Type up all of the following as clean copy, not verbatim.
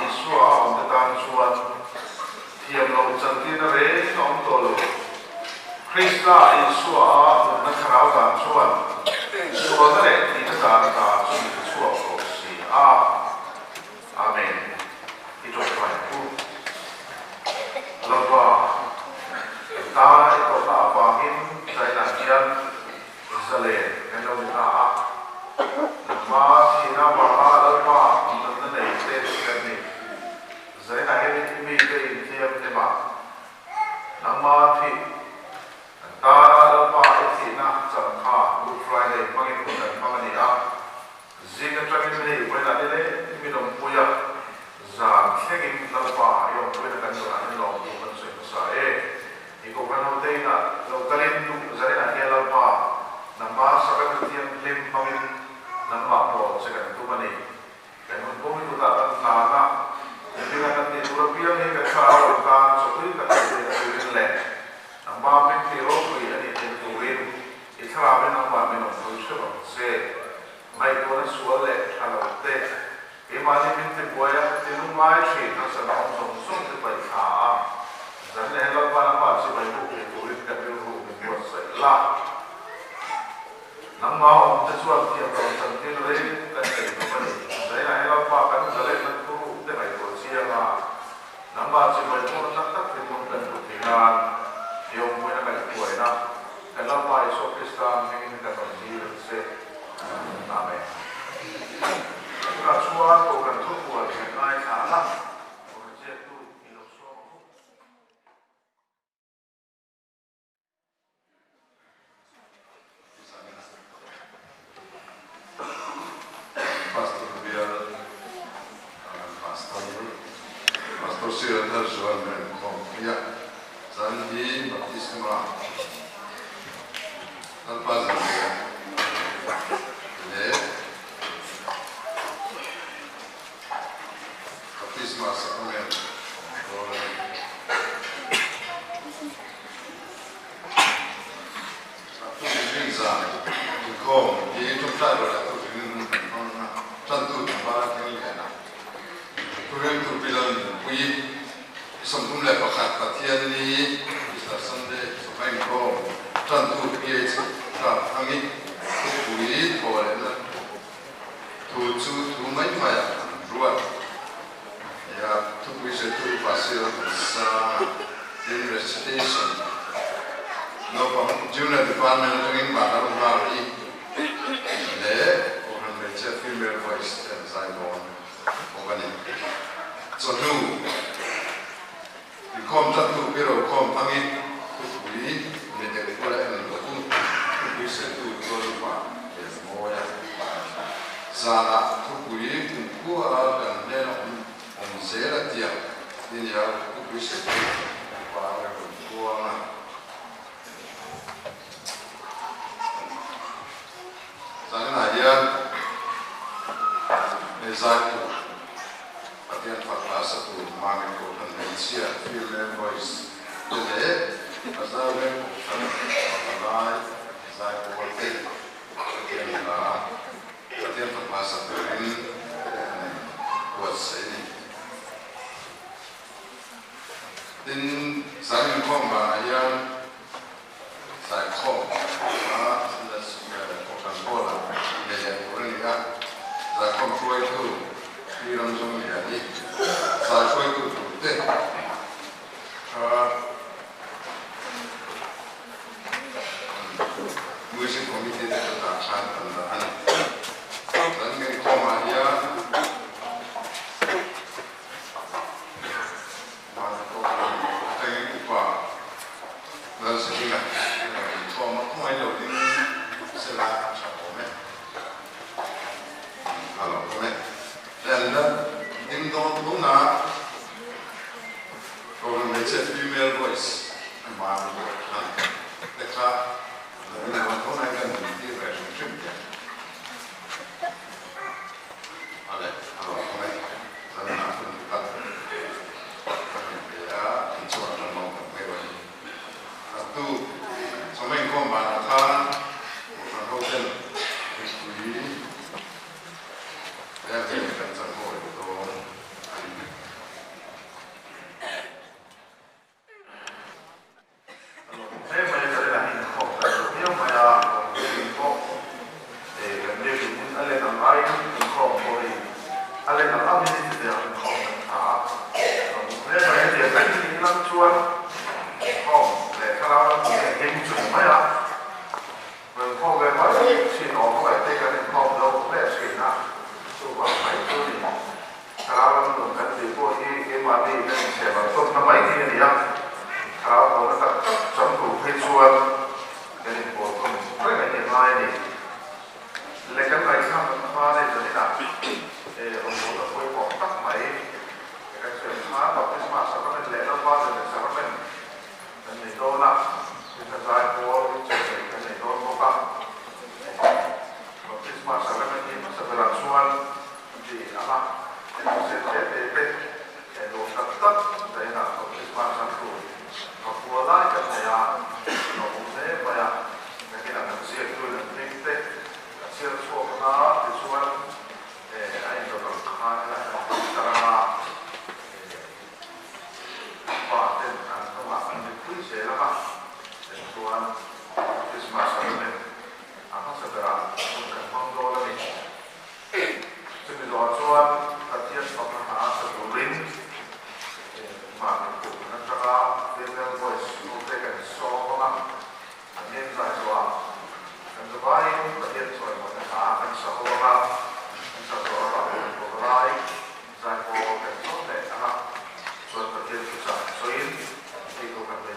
Isua a awmte tan chuan thiam loh chantirna reng a awm tawh lo. Krista Isua a nunna thlarau dan chuan sualna leh thihna dan ata chu min chhuak tawh si a. Amen. I tawngtai ang u. Lalpa, kan tana i tawrhna avangin China hian zalen kan lo ni ta a. Nangma thihna avanga Lalpa nunna nei te kan ni. Zaina hian i mite inthiam hnem a, nangma thih kan tana Lalpa i thihna cham kha Good Friday hmangin hun kan hmang a ni a. Zing atangin hei vawiinah ni leh min awmpui a, zan thlengin Lalpa i awmpuina kan nunah in lawm tur kan sawi hmasa e. I kohhran hote inah lo kalin duh zaninah hian Lalpa nangma sakawmna thianghlim hmangin nangmah pawh che kan tum a ni. Kan hun pawh hi kutah kan hlan a, mihringa kan tih tur apiang hi kan thlarau lam tan chawtui tak leh theihna turin leh nangma hming thei ropui a nih theihna turin I thlarauin nangmah min awmpui hreuh ang che. Ngaihtuahna sual leh tha lo te, keimahni min ti buai a, ti lungngai thin harsatna awm zawng zawng te paih thla a, zan leh Lalpa nangmah chibai buk thei turin kan rilru min buatsaih la. Nangmah awm te chuan thiam lo chantir reng kan nei lo a ni. Zainah hi Lalpa kan zalenna thuruk te ngaihtuah chiang a, nangmah chibai bukna tak tak thinlung kan hmu thei nan i awmpuina ngaihtuaina Kan Lalpa Isua Krista hmingin kan rawn dil ang che. Amen. Tunah chuan Kohhran thupuan kan ngaithla ang a, Kohhran ziaktu i lo sawm ang u. Pastor bial Pastor Pastor Sir Thar Zual Mem Khawm Pia Zan hi Baptisma Lalpa Zanriah leh Baptisma Sacrament dawn a ni. A thuhrilhin zan inkhawm hi ṭawngṭai rawh leh a thuhrilhin hun kan hmang a, ṭantu tlangval a thleng lian a. Thuriltu Pilan Nunpui 31 Pathian ni Easter Sunday chawhma inkhawm ṭantu PH Club hmangin thupui thaw lehna thu chu thu mai maiah an ruat. Nia, thupui zirtu Basil Ansanga tin recitation naupang Junior Department atangin Vanram Ngari leh Kohhran Hmeichhia Female Voice te an zai dawn bawk a ni. Chawhnu inkhawm tantu Pi Rokhawm hmangin thupui midek bula en rawh u, thupui zirtu Tualupa Lianmawia zanah thupui kumkhua kan hnena awm awm zel a tia ni nia thupui zirtu pa a rawn puang a. Zaninah hian hei zai tur Pathian fak hla sa tur Mami Kohhran hmeichhia, female voice, te leh Bazar Veng Kohhran palai zai pawl te Pathian hla Pathian fak hla sa turin an buatsaih a ni. Tin, zan inkhawm vanah hian Zaikhawm kha Kohhran Hall-ah nei leh tur a ni a, zaikhawm hruaitu Pi Ramzawmliani, zai hruaitu turte kha Music Committee te kutah khan an dah a ni. Kan inkhawmah hian Vankhawpui atangin upa Lalzahinga a rawn inkhawm a, khawngaih lo ding sela a tha awm e. A lo awm e. Hei an la ding dawn tunah Kohhran hmeichhia female voice a man ang te kha la ding dawn tunah hian kan din tir ve hrim hrim teh. Ale, a lo awm e. Zanah hun khat ka rawn pe a, inchhuah tan lo tak deuh a ni. A tu chawhma inkhawm banah khan Kohhran hoten mipui leh ve kan chang hawi dawn a ni.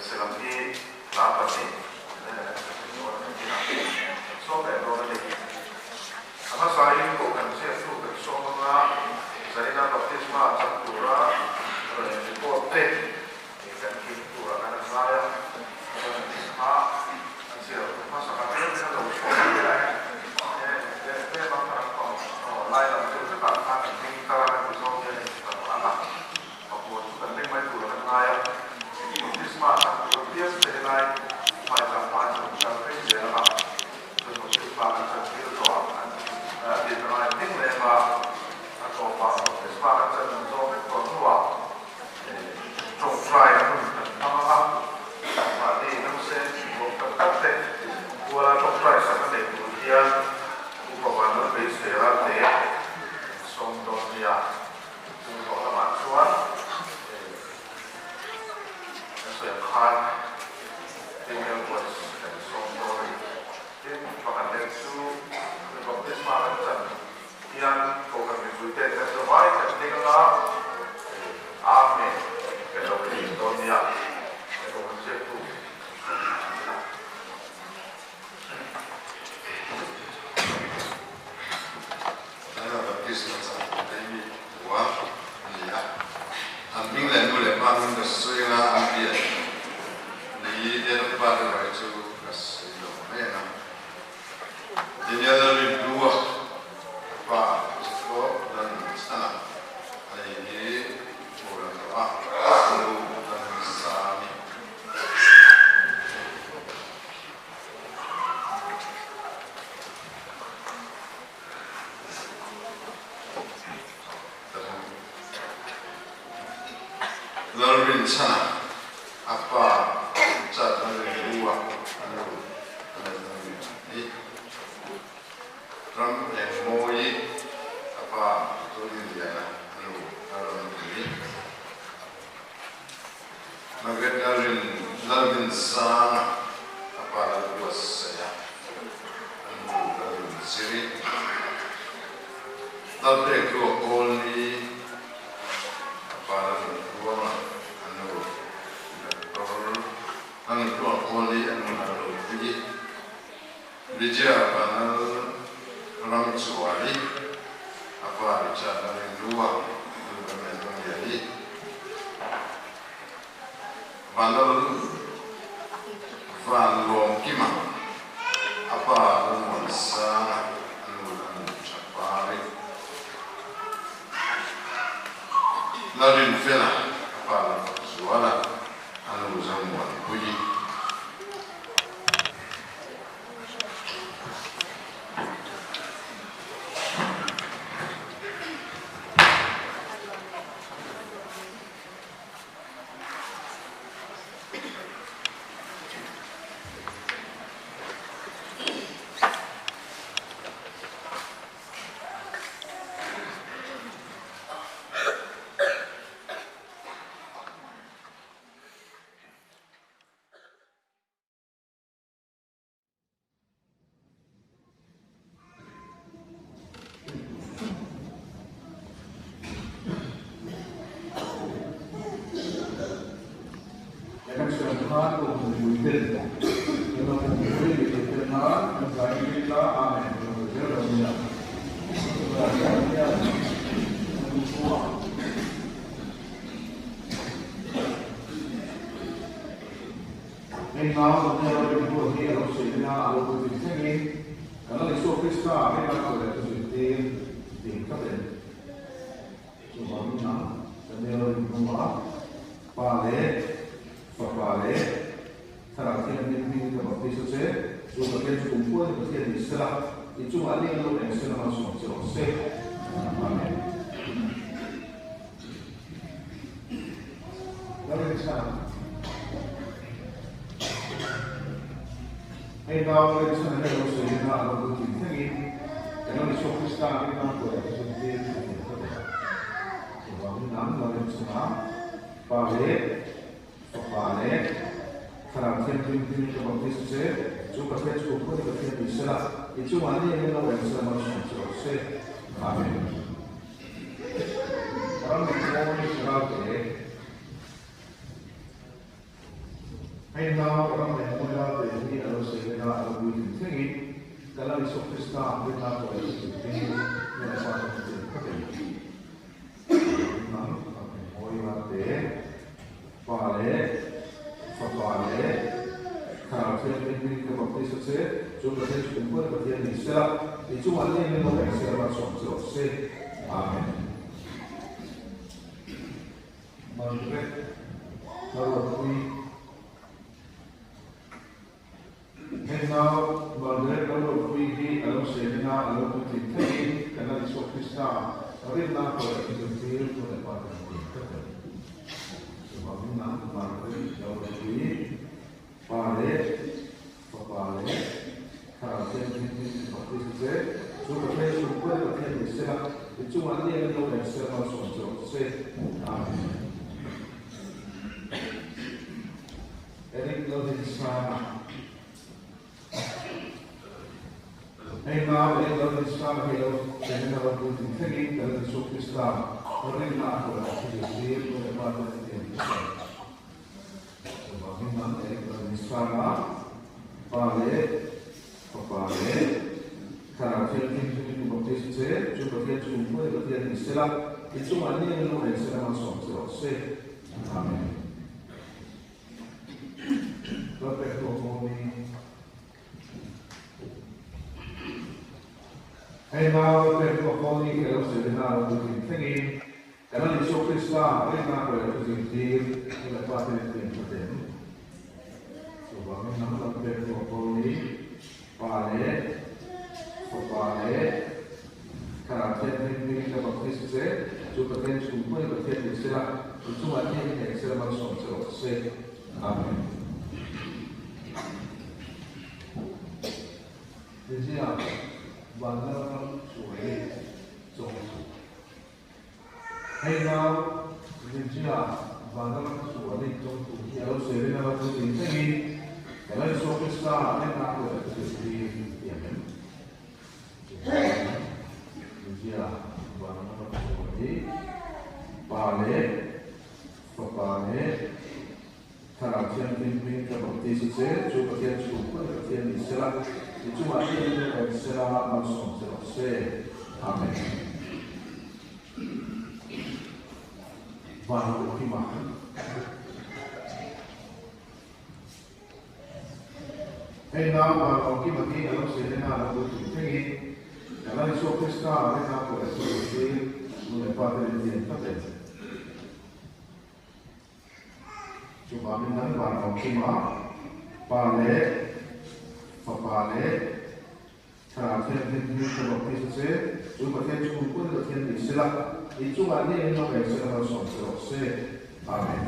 Hmeichhe lam hi hla pahnih kan dawn a ni a, kan sawm leh dawn a ni. A hmasain kohhran ziaktu kan sawm anga Zarina baptisma chang tura rawn report te kan kim tura kan an ngai a, chuan an hming kha a ziak hmasaka tlem kha lo chhuak zel a, heng tlem a kha ram pang lai lam deuh hlekah khan an hming tar a kan ti zawng hian a intar ang a. Pakua chu kan leng mai tur a kan ngai a, baptisma chang tur apiang te helai hmaichang hma chu an kal phei zel ang a, chuan baptisma kan chan tir zawh ah an a tir ka ngai ding lem a, a tawpah baptisma kan chan zawh vek tawh hnuah tawngtai a hun kan hmang ang a, mahni nausen bawm tak tak te kuala tawngtai sak a nei tur hian upa vanram beisei ral te kan sawm dawn nia. Chung zawh lamah chuan kan sawi ang khan female voice kan sawm dawn a ni. Tin, pakhat leh chu baptisma kan chan hian kohhran mipui te kan zavai kan ding anga Amen kan lo ti dawn nia. Kohhran ziaktu kan ni a. China Baptist hmasa David Hua a ni a, an hming leh nu leh pa hming ka sawi anga an pian ni date of birth erawh hi chu ka sawi lo mai ang a. Daniel Rinhlua a pa chu London a ni hi boral tawh a, a nu Lalnisa a ni. Lalrinchhana a pa chat a rin hu a, a nu a la dang rih a ni. Ram Engmawi a pa Zorinliana a nu a rawn ni. Margaret Lalrin Lalrinsanga a pa Lalruatsaia a nu Lalrinziri Lalpek Lua Kawlni a pa Lalnuntluanga a nu Doctor Lalnuntluanga Kawlni a nu Lalropuii Vijaya Vanal Ramchuali a pa Richard Lalrinhlua a nu Lalmelhmangliani Vanal Vanlawmkima a pa Lalmuansanga a nu Lalnunthapari Lalrinfela a pa Lalfakzuala a nu Zomuanpuii. Election khan kum mipui ten kan lo pui mipui te khan kan zai ngei la amen kan lo zel lo nia. Hei nau Daniel a rin tur hi a lo sawi mai a, a lo pui thin thlengin kan Lal Isua Krista hei lam tur leh thuzuitir ding tlat em? Chuvangin nang Daniel a rin hnuah Pa leh Fapa leh Thlarau Thianghlim hmingin ka baptis a che, chu Pathian chu kum khuain Pathian ni sela, i chungah ling lo eng sela malsawm che rawh se. Amen. Hei nau Rinchhana hi a lo sawi na a lo bu thin thlengin kan Lal Isua Krista rinna hruaia te chuan tlem a tel ta ber. Chuvangin nang Lal Rinchhana, Pa leh Fapa leh Thlarau Thianghlim hming ka baptis che, chu Pathian chu Khuani Pathian ni sela, i chungah ni engin lo eng sela malsawm che rawh se. Amen. Ram in mawi thlarau te. Hei nau ram leh hmawia te hi a lo sawi leh a, a lo puitling thlengin ka Lal Isua Krista rinna pawh leh zirtir nge pa chu an zir phawt em? Nang ram leh hmawia te, Pa leh Fapa leh Thlarau Thianghlim hming ka baptist a che, chu Pathian chu kumkhua in Pathian ni sela, i chungah nge min lo eng sela malsawm che rawh se. Amen. Margaret Lalruatpui Heng nau Margaret Lalruatpui hi a lo sehlen a, a lo puitling theihin kan Lal Isua Krista rinna hruai a zirtir tu leh pa te an ti tlat em. Chuvangin nang Margaret Lalruatpui Pa leh Fapa leh Thlarau Thianghlim hming in baptist che, chu Pathian chhungkua te Pathian ni sela, i chungah nge an lo en sela malsawm che rawh se. Amen. Eric Laldinsanga Hei nau Eric Laldinsanga hi lo chengin a lo puitling thlengin kan Lal Isua Krista rinna a hruai ah thu zirtir nu leh pa te an ti ang tih sawi. Chuvangin nang Eric Laldinsanga Pa leh Fapa leh Thlarau Thianghlim hmingin u baptist che, chu Pathian chu kumkhua i Pathian ni sela, i chungah nge lo en sela malsawm che rawh se. Amen. Lalpek tuah pawh ni. Hei nau Lalpek tuah pawh ni khi a lo sawi na lo puitling thlengin kan Lal Isua Krista rinna hruai a thu zirtir nu leh pa te min tiam tha em. Chuvangin nang Lalpek tuah pawh ni Pa leh Fapa leh Thlarau Thianghlim hmingin ka baptist che, chu Pathian chhungkua i Pathian ni sela, i chungah hian i hneh sela malsawm che rawh se. Amen. Hezia Vanlalram Suai Chawngthu Hei nau Virgia Vanlalram Suai Chawngthu hi a lo sawi reng a lo puitling thlengin ka Lal Isua Krista rinna a hruai a zirtir ti ang em? Virgia Vanlalram Suai Pa leh Fapa leh Thlarau Thianghlim hming ka baptist che, chu Pathian chhungkua i Pathian ni sela, i chungah hian in lo en sela, malsawm che rawh se. Amen. Van Kohima. Hei nau Van Kohima hi a lo sawi reng a, lo puitling thlengin kan Lal Isua Krista rinna pawh leh thu nu leh pa te min tiam tlat em. Chuvangin nang van awm chunga Pa leh Fapa leh Thlarau Thianghlim hming ka baptist a che, chu Pathian chu kumkhua ni Pathian ni sela, i chungah nge in lo en sela malsawm che rawh se. Amen.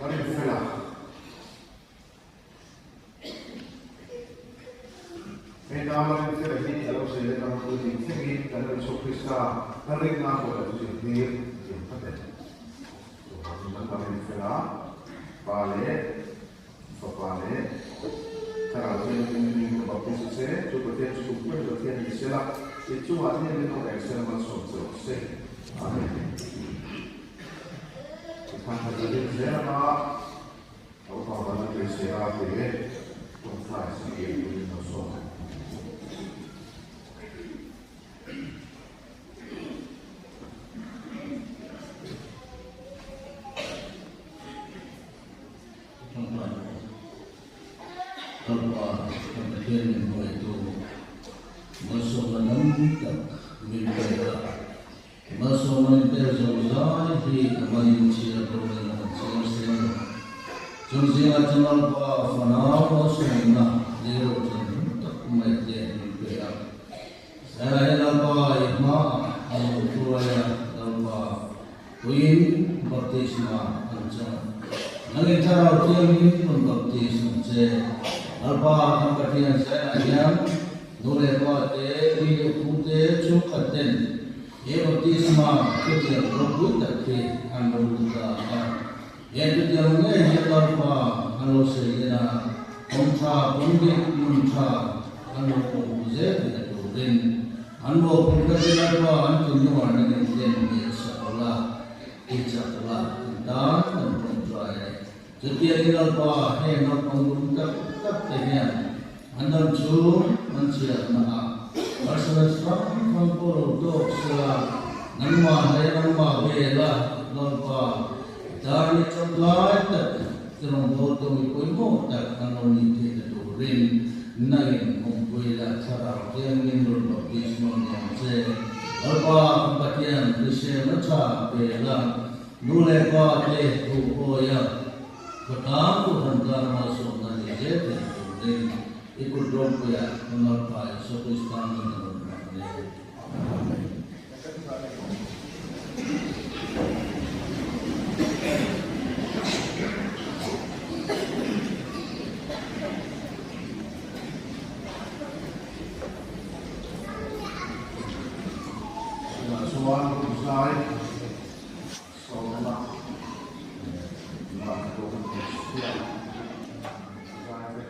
Kan infel a. Hei Namarin thil hi a lo sawi leh ang chu tih thlengin kan Lal Isua Krista kan rinna pawh a zirtir thiam tlat e. Chuvangin kan Marin fela Pa leh Fapa leh Thlarau Thianghlim hming ka baptist a che, chu Pathian chu kumkhua ni Pathian ni sela, i chungah hian min awm eng sela malsawm che rawh se. Amen. Tikhan ka zalin zel anga. Naupang vana Trisera te tawngtai sak em turin lo sawm. Tawngtai Lalpa kan Pathian min hruaitu malsawmna tam tak min pe a. Malsawma in tel zo zai hi a malin chhiar dawn a kan chhiar seng lo. Chung zingah chuan Lalpa fanau malsawmna lei ro chan hlu tak mai te min pe a. Zairah hian Lalpa i hmaah a lo hruai a, Lalpa puiin baptisma an chang. Nangin Thlarau Thianghlim rawn baptis ang che. Lalpa kan Pathian zairah hian Nu leh pa te, pi leh pu te, chhungkhat ten he baptisma thutiang ropui tak hi an lo lu ta a. He thutiang ngei hi Lalpa an lo sawi len a, kawng tha, kawng dik, nun tha an lo kawhhmuh zel theihna turin an mawhphurhna te Lalpa an thinlungah nangin den hmel sak la, i chak la, an ta. Chutiangin Lalpa heng naupang lum tak tak te hian an dam chhung an chhiarna ah harsatna hrang hrang pawh lo tawk sela, nangmah leh nangmah vela Lalpa dar ni ṭanglai tak te rawngbawltu mipui maw tak an lo nih theihna turin nangin awmpui la thlarau thiangin rawn baptisma ni ang che. Lalpa kan Pathian hriselna ṭha vela Nu leh pa te thu awi a, khawtlang tu han tan malsawmna ni zel thei turin i kut ropuiah ka Lalpa Isua Krista min a rawn dah hle. Amen. Tunah chuan zai. Sawmna leh Kristian zaite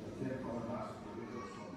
Pathian kohna a turin sawm.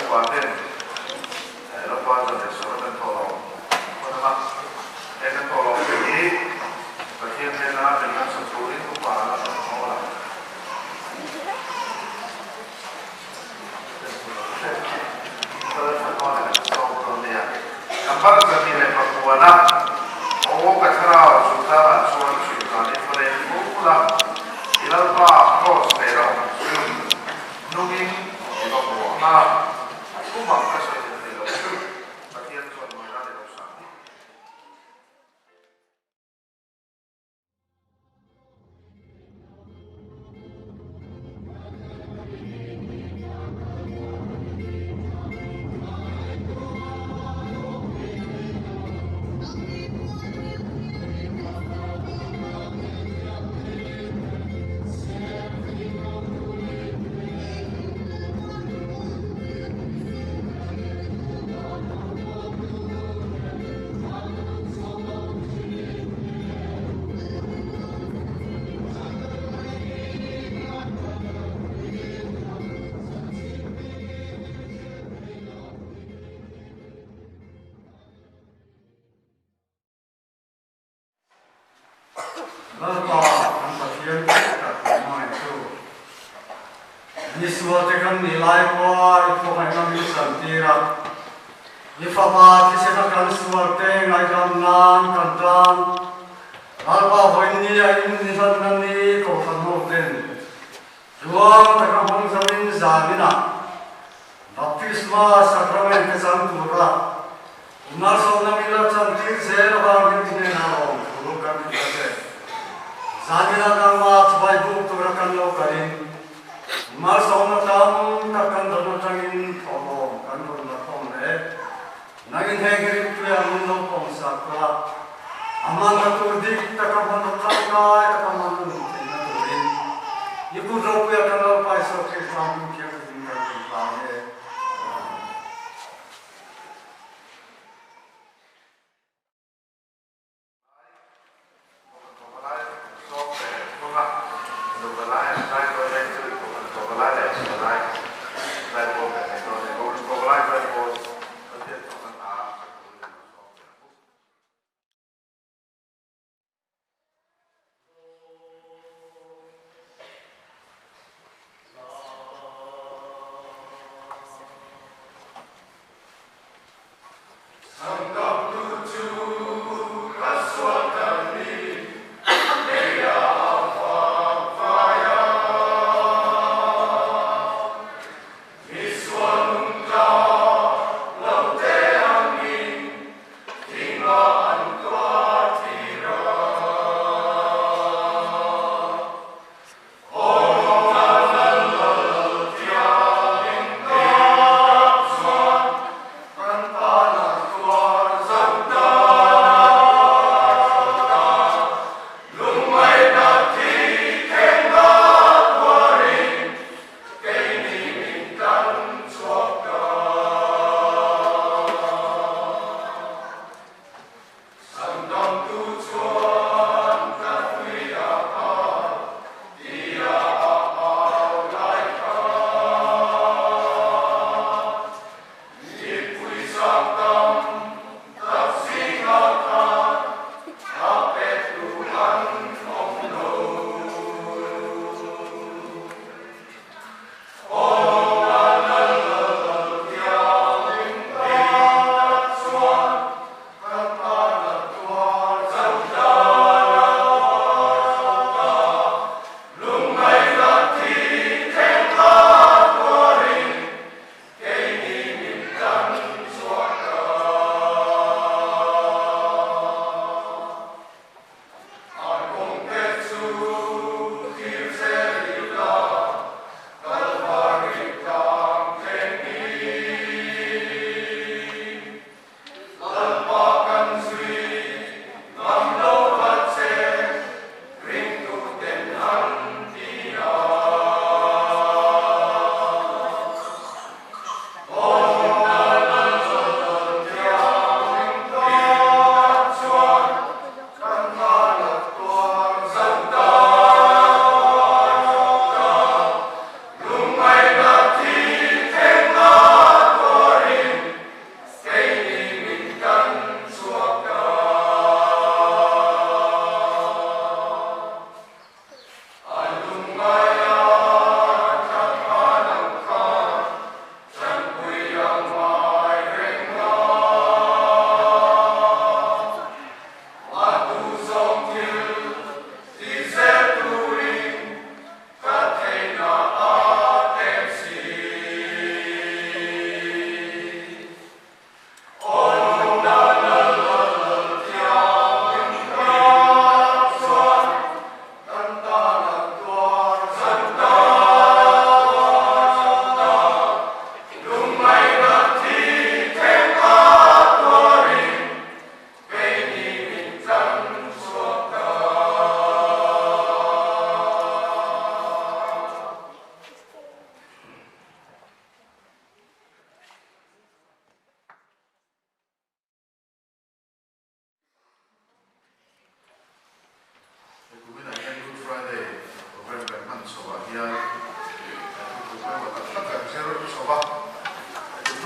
Upa ten Lalpa zan leh sawrh kan thawhlawm hawn ang a, he kan thawhlawm te hi Pathian hnena min hlansak turin Upa a la rawn hawl ang. Number 29 Aw ka thlarau chu tlangah chuan hrilhkanin va leng fo la, i Lalpa Kraws leh a awm chu nungin i va hmu ang a, thumah ka sawi leh thei lo chu Pathian chuan mawina ni lo sang ni. Lalpa kan Pathian dik tak kan hmangaih chu misual te kan nih lai pawha i khawngaihna min chantir a, i fapa thisena kan sual te ngaihdam nan kan tan Lalpa vawiin ni a in ni hlanna ni kohhran ho ten tluang taka hmang zoin zaninah Baptisma Sacrament te chang tura Malsawmna min lo chantir zel avangin i hnenah awm thu kan hrilh a che. Zanina nangmah chhuai buk tura kan lo kalin malsawmna tam tak kan dawn atangin thawhlawm kan rawn la khawm leh nangin heng hi rimpuia min lo pawmsak a, a hmanna tur dik taka hmanraw tangkai taka hman a nih theihna turin i kut ropuia kan lo paisawh Krista hming thianghlim kan rawn hlan e. Amen.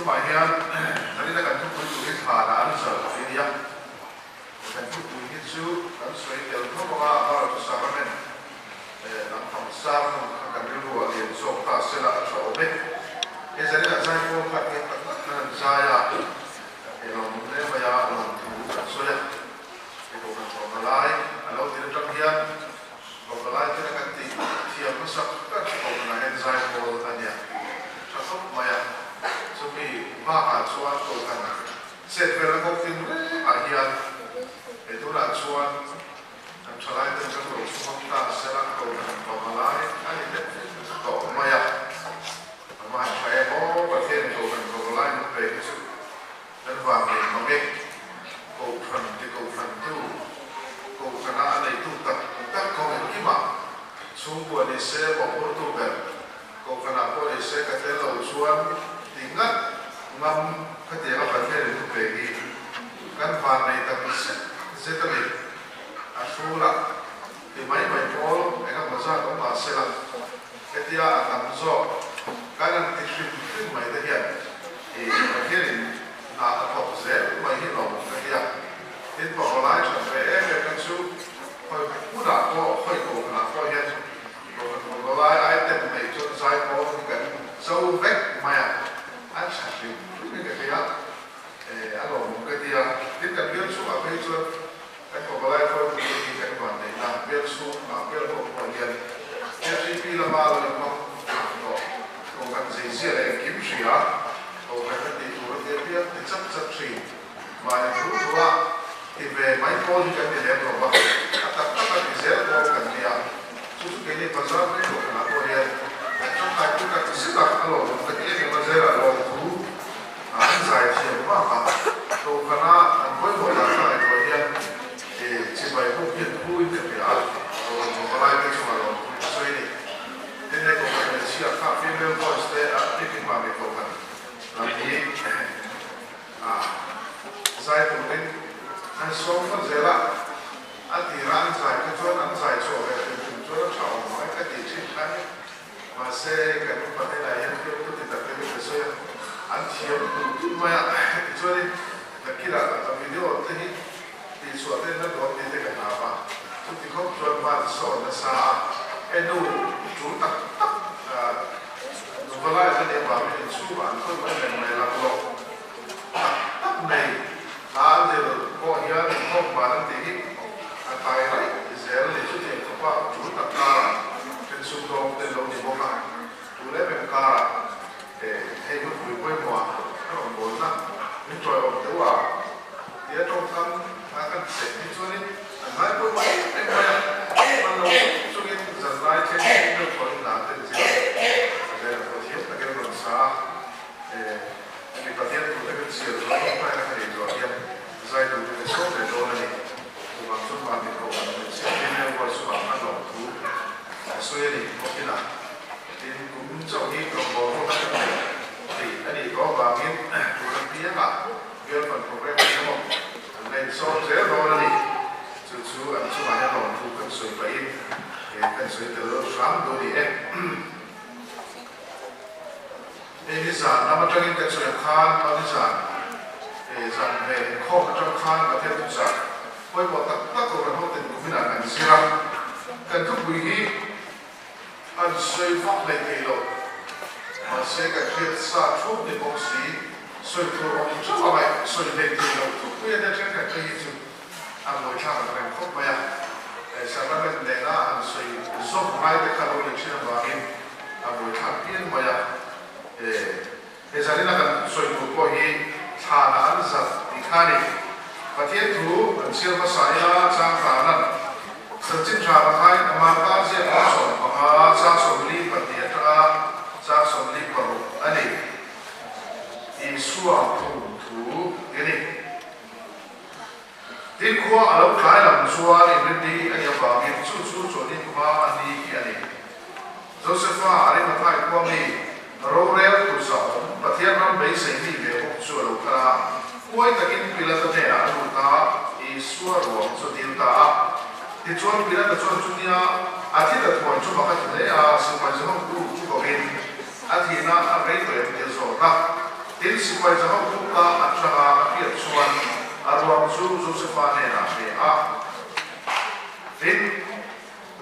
tumah hian zanina kan thupui tur hi thlanah an zalh tih a ni a. Kan thupui hi chu kan sawi tel tho bawk a, amaherawhchu Sacrament lam pang sermon kha kan rilru ah lian zawk ta sela a tha awm e. He zanina zai pawl kha eng tak tak khan an zai a, he lawmawm hle mai a, lawmthu kan sawi a. He kohhran tlawmna lai a lo tir atang hian Bawkalai te kan tih thiam hmasak ber kohhranah hian zai pawl a nia tha khawp mai a, chumi bakah chuan kohhran chet vel a kawk tin rengah hian he tunah chuan kan thalai ten kan lo chhumang ta sela kohhran bawkalai a ni deuh tawh mai a, amah tha em aw Pathian kohhran bawkalai min pe hi chu Kan vang nei mang e, Kohhran ti Kohhran tu, Kohhrana a neitu tak tak kawng engkimah chhungkua ni se mawhphurtu ber Kohhranah pawh ni se ka tel lo chuan ti ngat ngam khatianga Pathian in thupe hi kan van nei tak zet zet a ni. A hrulah ti mai mai pawl eng emaw zat awm mah sela hetia a tam zawk kan han ti hrim hrim mai te hian I Pathianin hna a thawk zel mai hi lawm ka ti a, tin pawhawlai that ve em em na chu hawi hmunah pawh hawi kohhranah pawh hian kohhran pawhawlai item nei chuan zai pawl hi kan cho vek mai a, an tha hrim hrim in ka thei a, a lawmawm ka ti a, tin kan bial chhungah phei chuan kan pawhawlai hruaitu te hi kan vanneihna bial chhungah bial pawh pawh hian FCP lama lo inhmang tawh. Kohhran zeizia leh engkim hria, kohhran a tih tur a tia piang ti chat chat thin. Mahni thu thua ti ve mai pawl hi kan ni lem lo va, a tak tak a ti zel pawl kan nia. Chu chu keini bazar mai kohhranah pawh hian kan tangkai pui tak zet a, a lawmawm ka ti em em a, zelah lawmthu an zai thiam bakah kohhrana an pawimawh dan ka ngaihtuah hian chibai bawk hian phuin ka hria a, kohhran vawkalai te chungah lawmthu ka sawi a ni. Tin hei kohhran hmeichhia kha female voice te a pikin mah ve kohhran lam hi a zai turin an sawm phawt zel a, a tira an zai kha chuan an zai chhuah ve hrim hrim chuan a tha awm ang e ka tih thin kha ni. Mahse kan upa hnenah hian fiamthu ti tak deuhin ka sawi a, an thiam duh duh mai a, tichuanin nakilh ah video te hi Tih chhuah te na dawn tih te ka hnap a, chuti khawp chuan van sawn nasa a, he nu tul tak tak nuva lai la nih avangin inchhungah an khawi mai reng mai laklawk tak tak nei hla an zir pawh hian inkhawm van an tih hi a tai raih zel a ni. Chutiang khawpa tul tak karah then sumdawng te lo ni bawk a, tul em em karah hei hunpui pawimawhah a rawn bawlna min tawiawm deuh a. Tia tawngkam a kan cheh hi chuanin an ngai pawimawh em em mai a, hman lo chung chungin zanlai thleng thleng deuh tawhin hna an ten zir a, a zai lah pawh thiam takin an rawn sa a, hemi Pathian tur te kan chhiar zual tawk hmaina ka nei zuah hian zai tur te kan sawm ve dawn a ni. Chuvang chuan mahni koh an hmeichhia female voice chungah khan lawmthu a sawi a ni bawkin a, tin kum chauh hi rawngbawl ho kan nei thei a nih tawh avangin tuna piangah Girlfriend program hi emaw an la insawm zel dawn a ni. Chu chu an chungah hian lawmthu kan sawi pahin kan sawi tel hram duh a ni e. Hei ni zan lam atangin kan sawi ang khan Mali zan zan ve inkhawm atang khan Pathian thuchah pawimawh tak tak lo kan hoten kuminah kan zir a. Kan thupui hi an sawi vak hleih thei lo. Mahse kan hriat sa thup ni bawk si, sawi tur awm theuh a ngaih sawi hleih thei lo thupui a nia thenkhat te hi chu a buaithlak ang reng khawp mai a. Sacrament nena han sawi zawm ngai te kha lo ni thin avangin a buaithlak pian mai a. He zanina kan sawi tur pawh hi thlana an zat tih kha a ni. Pathian thu an chhiar hmasa ila changkanan chanchin tha pakhain a Marka ziak rawng 15 chang 42 atanga chang 46 a ni. Isua phum thu a ni. Tin khua a lo tlai lam chuan inrinni a nih avangin chu chu chawlhni hma a ni hi a ni. Josefa Arimathai khua mi rorel turzahawm Pathian ram beisei mi ve bawk chu a lo kal a, huai takin Pilata hnenah a lut a, Isua ruang chu a dil ta a. Tichuan Pilata chuan chutia a thi ta thuai chu mak a ti hle a, sipai zahawmtu chu bawkin a thihna a rei tawh em ti a zawt a. Tin, sipai zaho puk a atanga a hriat chuan a ruang chu Josefa hnenah a pe a. Tin,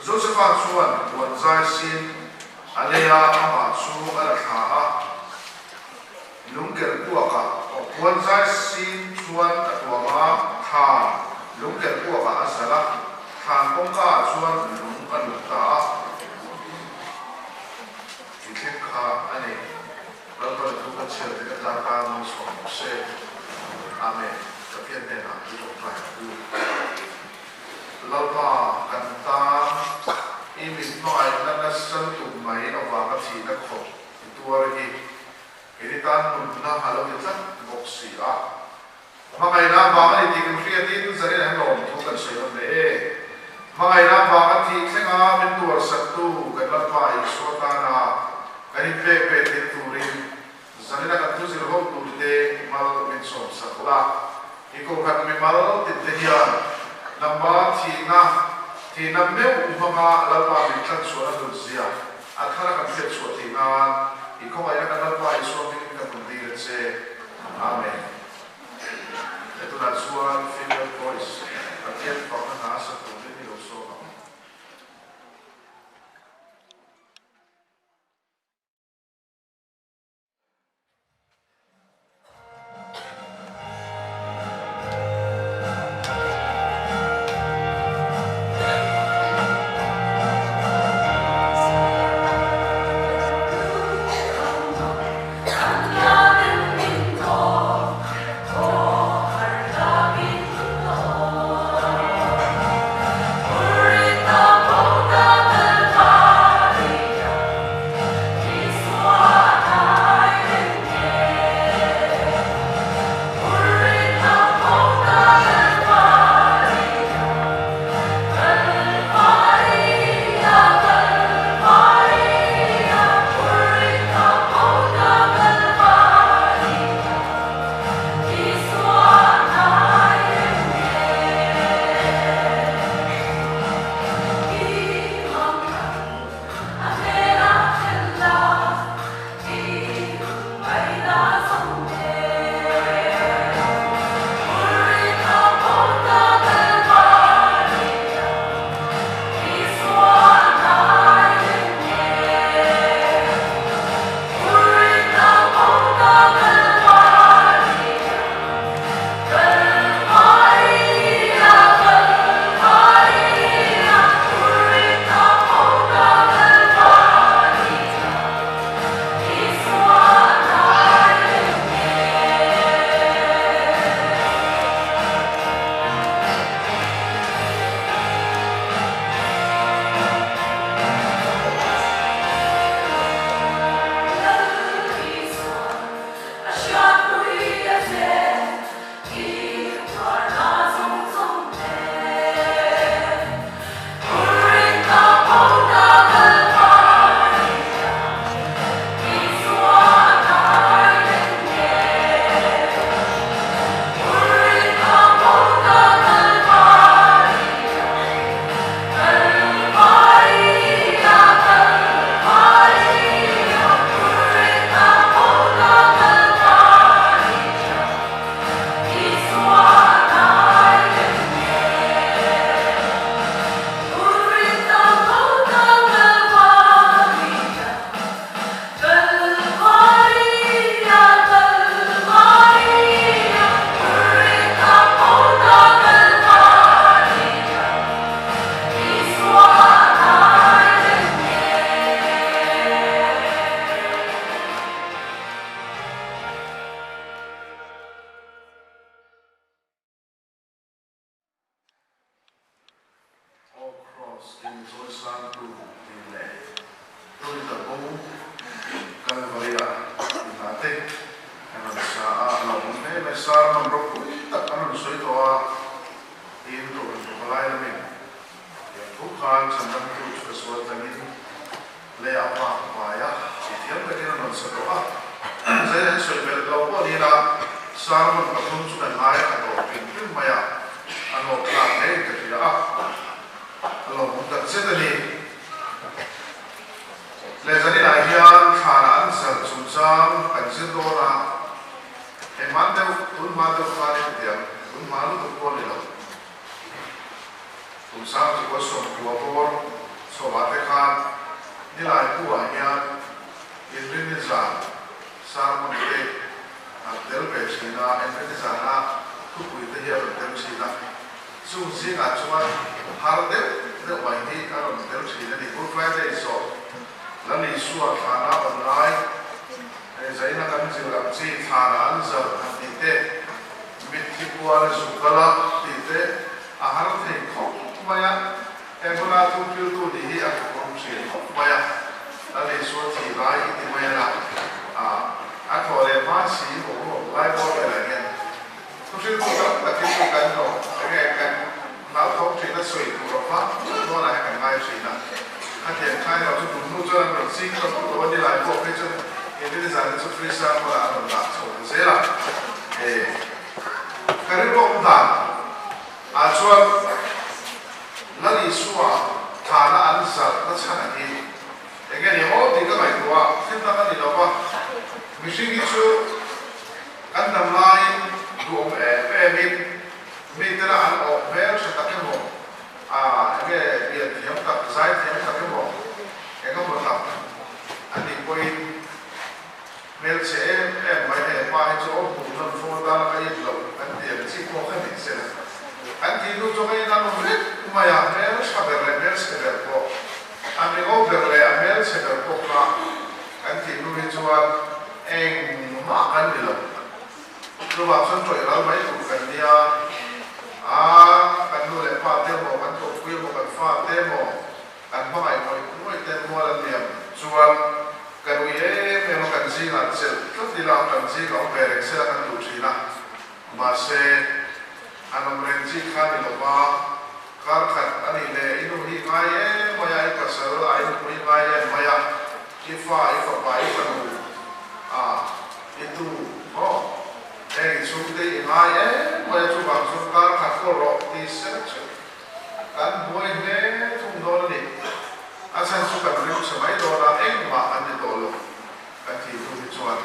Josefa chuan puan zai sin a lei a, amah chu a la thla a. Lungker kuakah puan zai sin chuan a tuam a, thlan lungker kuakah a zalh a, thlan kawngkaah chuan lung a lut ta a. Ti thleng kha a ni. Lalpa thu ka chhiar te ka tlar ta mawi chhuak bawk se. Amen. Pathian hnenah i tawngtai ang u. Lalpa kan tan i min hmangaihna nasa lutuk mai avanga thihna khawp i tuar hi kei ni tan nunna a lo ni tlat bawk si a. Hmangaihna avanga ni tih kan hriatin zanin ah hian lawmthu kan sawi lam leh e. Hmangaihna avanga thih thlenga min tuarsaktu kan Lalpa Isua tana kan inpek ve theih turin zanina kan thu zir ho turte mal min sawmsak la. I kohhran mimal tinte hian nangma thihna, thihna meuh hmanga Lalpa min tlanchhuahna hlutzia a thara kan hriatchhuah theih nan i khawngaihna kan Lalpa Isua hmingin kan rawn dil a che. Amen. Hetunah chuan Female Voice Pathian fakna hna a sak tur in i lo sawm ang. Aw Cross in chawisangtu tih leh Tawita bo Kalvaria tih hla te kan rawn sa a, a lo awm hle mai. Sermon ropui tak an rawn sawi tawh a, tiin Kohhran Tawpalai lamin tiang thu khan chhandamtu chu ka sual tlangin lei ah vak vai a, tih thiam takin an rawn sa tawh a. Zain an sawi belh lo pawh ni ila, sermon pathum chu kan ngai a tawh hrim hrim mai a, a hlawk thlak hle in ka hria a, a lawmawm tak zet a ni. Leh zaninah hian thlanah an zalh chungchang kan zir dawn a. hma deuh khan in tiang, tun hma lutuk pawh a ni lo. Kum sang chu kaw 90 bawr chhoah te khan nilai hnuah hian inrini zan sermon te an tel ve thin a, inrini zana thupui te hi a rawn tel thin a, chung zingah chuan har deuh deuh mai hi a rawn tel thin a ni. Good Friday zawh Lal Isua thlana awm lai, zaina kan zir ang chi thlana an zalh han tih te, Mitthi kual zu kal a tih te a har thei khawp mai a, he hmuna thu philtu nih hi a thawkawm thin khawp mai a, Lal Isua thih lai i ti mai a la, a a thawh leh hma si maw maw lai bawr velah hian thu hriltu tam tak hi chu kan hlawh enge kan hlauthawm thin a sawi tur a vang dawnah hian kan ngai thin a, khatiang kha erawh chu tum hnu chuan an rawn ching ta vak lo a ni lai pawh phei chuan Inrini zan hi chu free sermon ah a rawn dah chho ta zel a, e ka rilruak dan ah chuan Lal Isua thana an zalh na chhan a hi enge ni aw tih ka ngaihtuah a, thil dang a ni lo va, mihring hi chu kan dam laiin duhawm em em in mite lah an awh hmel tha tak emaw a enge pian thiam tak, zai thiam tak emaw engemaw tak A nih pawhin hmelchhe em em mai he pa hi chu aw hmuh nawn fo atan a in loh kan ti ang chi pawh kha ni se la. Kan tih hnu chu ka in an awm vek mai a, hmeltha ber leh hmelchhe ber pawh, a mingo ber leh a hmelchhe ber pawh kha kan tih hnu hi chuan engmah kan ni lo. Chuvang chuan tawih ral mai tur kan nia, a kan nu leh pa te emaw, kan kawppui emaw, kan fa te emaw, Kan hmangaih ngawih ngawih te mual an liam chuan kan ui em em a, kan zingah chelh tlat ila, kan zingah awm ve reng sela kan duh thin a. Mahse, an awm reng chi kha ni lova, kar khat a nih leh i nu hi ngai em mai a, i pasal a i nupui ngai em mai a, i fa, i fapa, i fanu a, i tu maw, heng i chhungte i ngai em mai a, chuvang chuan kar khat kawl rawh ti sela chu. Kan buai hle thung dawn a ni. A chhan chu kan rim chhe mai dawn a, engmah an ni tawh lo kan thih hnu hi chuan.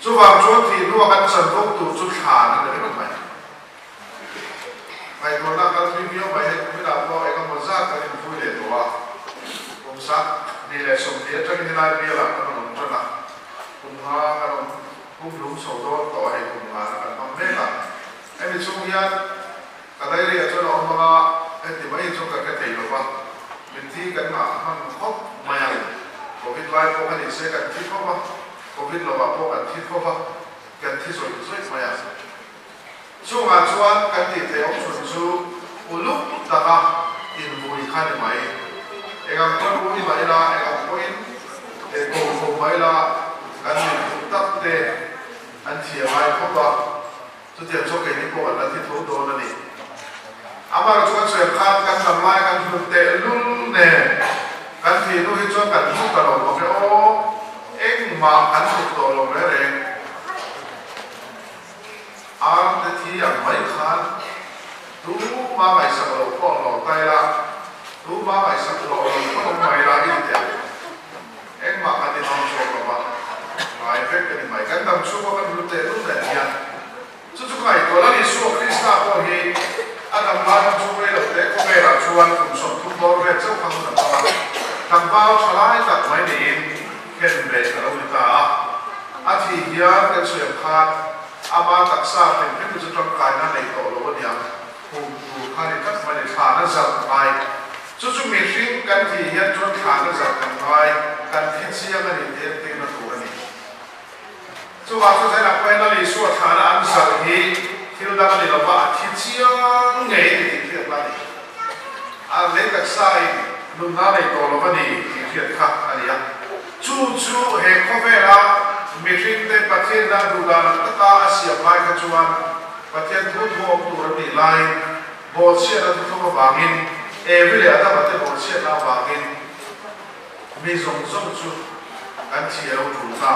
Chuvang chuan thih hnua kan chan bawk tur chu thlan a ni ringawt mai. Ngaihtuahna kal thui viau mai hei kuminah pawh eng emaw zat kan invui leh tawh a, kum 2020 atangin helai bialah kan rawn awm tan a, kum nga kan awm kum lum chho dawn tawh a hei kum ngana kan hmang mek a. Hemi chhung hian Ka diary ah chuan a awm ang a, heti mai chu ka hre thei lo va, mitthi kan ngah hman khawp mai a, Covid lai pawh ka ni se kan thi khawp a, Covid lovah pawh kan thi khawp a, kan thi zawih zawih mai a. Chungah chuan kan tih theih awm chhun chu uluk taka invui kha ni mai. Eng ang pawn ui mah ila, eng ang pawhin ko ko mah ila kan mitthuk tak te an thiam ai khawp a. Chutiang chu keini pawh an la thi tho dawn a ni. Amah chuan sawi khan kan dam lai kan hlut teh lul nen kan thih hnu hi chuan kan hmu ta lo bawk e aw, engmah kan hlut tawh lo reng reng. Ar te thi ang mai khan tuma ngaihsak loh pawh an lo tai la, tuma ngaihsak loh lo pawh an awm mai la i ti teh ang. Engmah kan inawm chhuak lo va, ngai vek ka ni mai. Kan dam chhunga kan hlut leh lul nen hian chu chu ka ngaihtuah la. Isua Krista pawh hi a dam lai hman chhung rei lo te khawvelah chuan kum 30 bawr vel chauh kha hun a hmang a, tlangval tha lai tak mai niin khen beh a lo ni ta a. A thih hian kan sawi ang khan ama taksa hrim hrim hi chu tangkaina nei tawh lo a niang. Hum tur kha ni tlat mai ni, thlan a zalh ngai. Chu chu mihring kan thih hian chuan thlan a zalh kan ngai, kan thi chiang a ni tih entirna tur a ni. Chuvang chu zainah pawhin Lal Isua thlana an zalh hi thil dang a ni lova, a thi chiang ngei a ni tih hriat la a ni. A lei taksain nunna nei tawh lova ni tih hriat kha a ni a. Chu chu he khawvela mihringte Pathian dan duh dan ang taka a siam lai kha chuan Pathian thu thu awm tur an nih laiin bawhchhiatna thuthlung avangin Evi leh Adama te bawhchhiatna avangin mi zawng zawng chu kan thi a lo tul ta.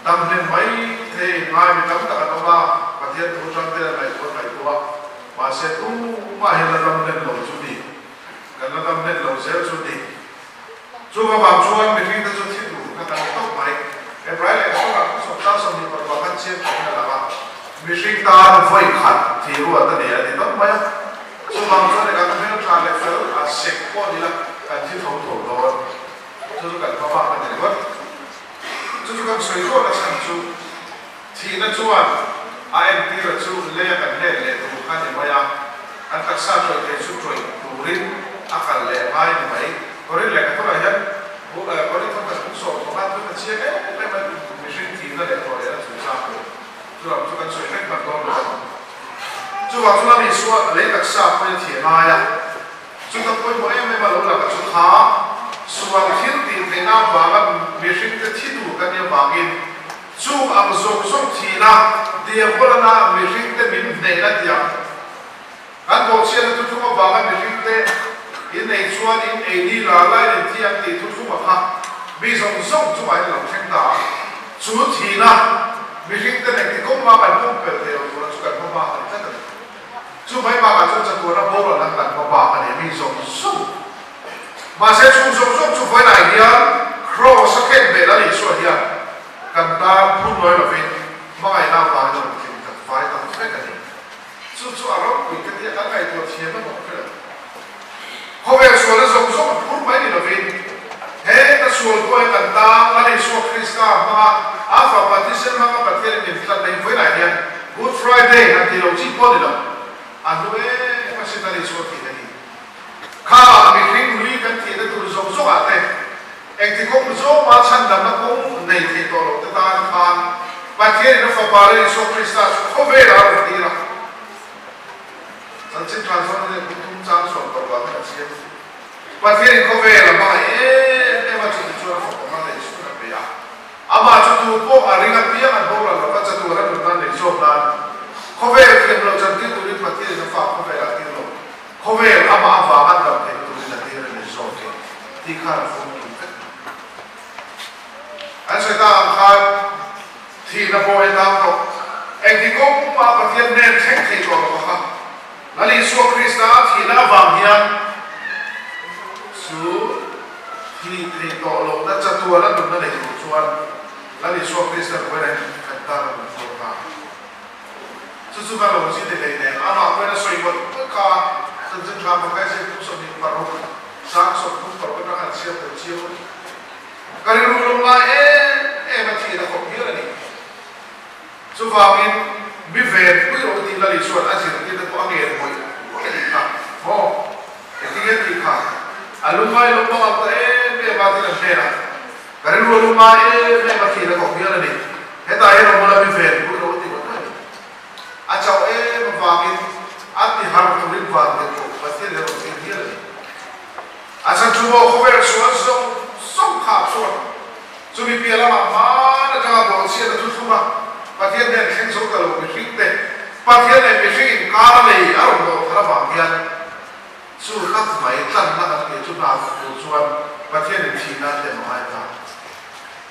Dam hlen mai thei ngai mi tam tak an awm a, Pathian thu tang te an ngaihtuah ngaihtuah a, mahse tumah hian la dam hlen lo chu ni, kan la dam hlen lo zel chu ni. Chu avang chuan mihringte chu thi tur kha kan ni tawp mai. Hebrai lehkha pakhat thu sawmtang 22 khan chiang takin a lang a. Mihring tan vawi khat thi ruat a nei a ti tawp mai a. Chuvang chuan kan hmel tha leh fel a sek pawh ni la kan thi tho tho dawn. Chu chu kan hma bak a ni ringawt. Chu chu kan sawi ruat a chhan chu thihna chuan a entir a chu leia kan let leh tur kha ni mai a, kan taksa tawih thei chu tawih turin a kal leh ngai ni mai. Korin lehkhathawrah hian Korin thawk kan tum sawm thawk a, thil ka chiang em em a, mihring thihna leh tawh lehna chungchang chu chu lam chu kan sawi vek hman dawn lo a. Chuvang chuan Isua lei taksa pawhin a thiah ngai a. Chuta pawimawh em em a lo lang a chu kha sual thil tih theihna avanga mihringte thi tur kan nih avangin chung ang zawng zawng thihna diabolana mihringte min hnehna tiang kan bawhchhiatna thuthlung avanga mihringte innei chuan in ei ni la lai in thi ang tih thuthlung a kha mi zawng zawng chungah in lo thleng ta a. Chu thihna mihringte engti kawng mah kan pumpelh theih loh tura chu kan hma bak a ni tlat a ni. Chu mai bakah chuan chatuana boral an kan hma bak a ni mi zawng zawng. Mahse chung zawng zawng chu vawiinah hian Kraws a khen ve lal Isua hian kan tan phun lawi lovin hmangaihna avangin a rawn tling tak fai tak vek a ni. Chu chu a ropui ka tia kan ngaihtuah thiam emaw ka hre lo. Khawvel sualna zawng zawng a phur mai ni lovin he ka sual pawh hi kan tan Lal Isua Krista hmanga a Fapa thisen hmanga Pathianin min tlatna hi vawiinah hian Good Friday han tih loh chi pawh ni lo. A hlu em asin Lal Isua thihna hi. Kha mihring lui kan thihna tur zawng zawngah te engti kawng zawma chhandamna kawng nei thei tawh loh te tan khan Pathianin a Fapa Lal Isua Krista chu khawvelah a rawn tir a. Chanchin tha zawn leh kum thum chang suan tawh vang in a chiang chu. Pathian in khawvel a hmangaih em em a chuti chuan a fapa hmang leh chhun a pe a. Amah chu tu pawh a ring apiang an boral lova chatuan a nunna nei zawk nan khawvel thiam lo chantir turin Pathian in a fa khawvel ah tir lo. Khawvel amah avanga dam theih turin a tir a ni zawk e tih khan a fawm kim vek mai. An sawi tak ang khan. Thihna pawh hi tam tawh. Engti kawng mah Pathian hnen thleng thei tawh lo kha. Lal Isua Krista thihna avang hian chu thih theih tawh lohna chatuana nunna nei tur chuan Lal Isua Krista hnuaiah hian kan tan a nun chhuak ta. Chu chu ka lo chi ti hlei nen amah pawhin a sawi mawlh mawlh kha chanchin tha Mathai ziak 26 34 atanga an chhiar tel chiang a ni. Ka rilru lawm lai em em a thih na khawp hial a ni. Chuvangin mi ven pui rawh tih Lali chuan a zirtir te pawh a ngen mawih mawih a nih kha. Maw? Engtin nge tih kha? A lungngai lo bang ang ta em em a tin an hnenah ka rilru a lungngai em em a thih na khawp hial a ni. Hetah hian awm ula mi ven pui rawh tih mawih mawih a ni. A chauh em avangin a ti har turin van te pawh Pathian hi a rawn tir hial a ni. A chhan chu maw khawvel sual zawng zawng kha a chuan chumi piah lamah hmaan atanga bawhchhiat a thuthlung a, Pathian nen thleng zo ta lo mihring te, Pathian leh mihring inkar a lei a rawn dawh thar avang hian chu tak mai tlanna kan tih chu hna thawk tur chuan Pathianin thihna a tlem a ngai ta.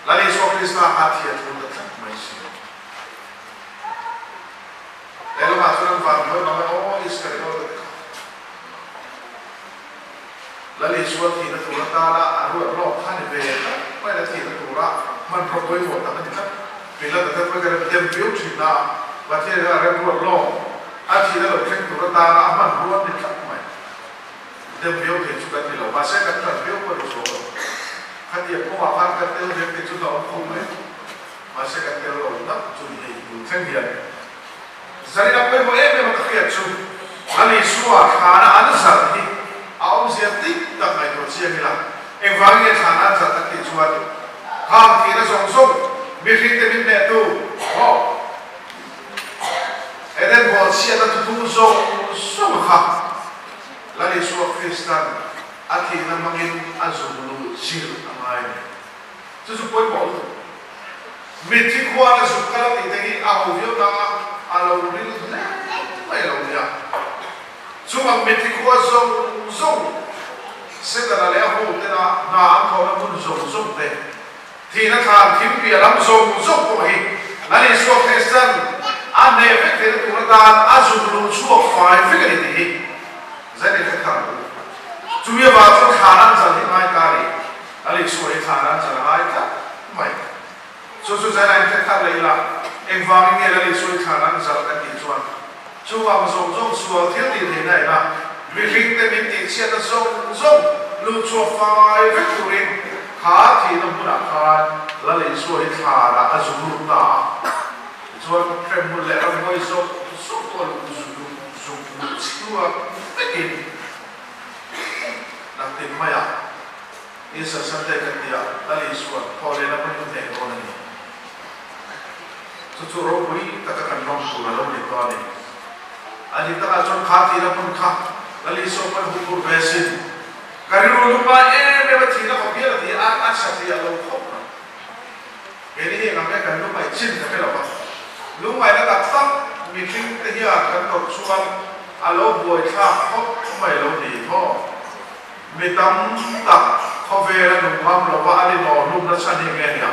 Lal Isua Krista kha thi a thul ta tlat mai si. Lehlamah chuan an van hnuai bang a, Aw Iskariot a ti kha. Lal Isua thihna tur atana a ruat lawk kha ni ve tlat mai la thihna tura hmanraw pawimawh tak a ni tlat. Pilata te pawhin ka rem dem viau thin a, Pathian hian a remruat lawk a thihna lo thleng tur atana a hmanrua ni tlat mai. Dem viau thei chu kan ni lo, mahse kan tan viau pawh ni chuang lo. Khatiang kawngah khan kan tel ve phei chu hlauhawm khawp mai, mahse kan tel lo tak chu ni hei tun thleng hian. Zarina pawimawh em em a ka hriat chu Lal Isua thlana an zalh hi a awmzia dik tak ngaihtuah chiang ila, engvangin nge thlana an zalh kan tih chuan khang thihna zawng zawng mihringte min hnehtu maw Eden bawh chhiatna thuthung zawng zawng kha Lal Isua Kristan a thihna hmangin a zung luh zir a ngai a ni. Chu chu pawimawh lutuk. Mitthi khuan a zuk kal a tih te hi a ho viau nang a, a lo ril hle mai a lo nia. Chungah mitthi khua zawng zawng, Setana leh a ho tena hna an thawhna hmun zawng zawng te, thihna thlan thim piah lam zawng zawng pawh hi Lal Isua Kristan a hneh vek theihna tur atan a zuk luh chhuak fai vek a ni tih hi zan in hre thar ang u. Chumi avang chuan thlan an zal hi ngai ta a ni. Lal Isua hi thlan an zal a ngai tlat mai. Chu chu China in hre thar leh ila, engvangin nge Lal Isua i thlan an zalh kan tih chuan chung ang zawng zawng sual thil tih theihna ina mihringte min tihchhiatna zawng zawng lut chhuak fai vek turin kha thihna hmunah khan Lal Isua hi thlanah a zu lut ta a. Tichuan hremhmun leh ramhuai zawng zawng pawh a zuk zuk lut chhuak vekin naktin maiah Easter Sunday kan tia Lal Isuan thawhlehna hmun in hneh dawn a ni. Chu chu ropui taka kan lawm tur a lo ni tawh a ni. A dik takah chuan kha thihna hmun kha Lal Isua pawn hu tur ve sin. Ka rilru lungngai em em a thihna khawp hial a ti a, a satliah lo khawp mai. Keini hi engah nge kan lungngaih chin ka hre lo va, lungngaihna tak tak mihring te hian kan tawrh chuan a lo buaithlak khawp mai lo ni maw? Mi tam tak khawvel a nung ngam lo va, a rinawm hlumna chhan hi enge nia?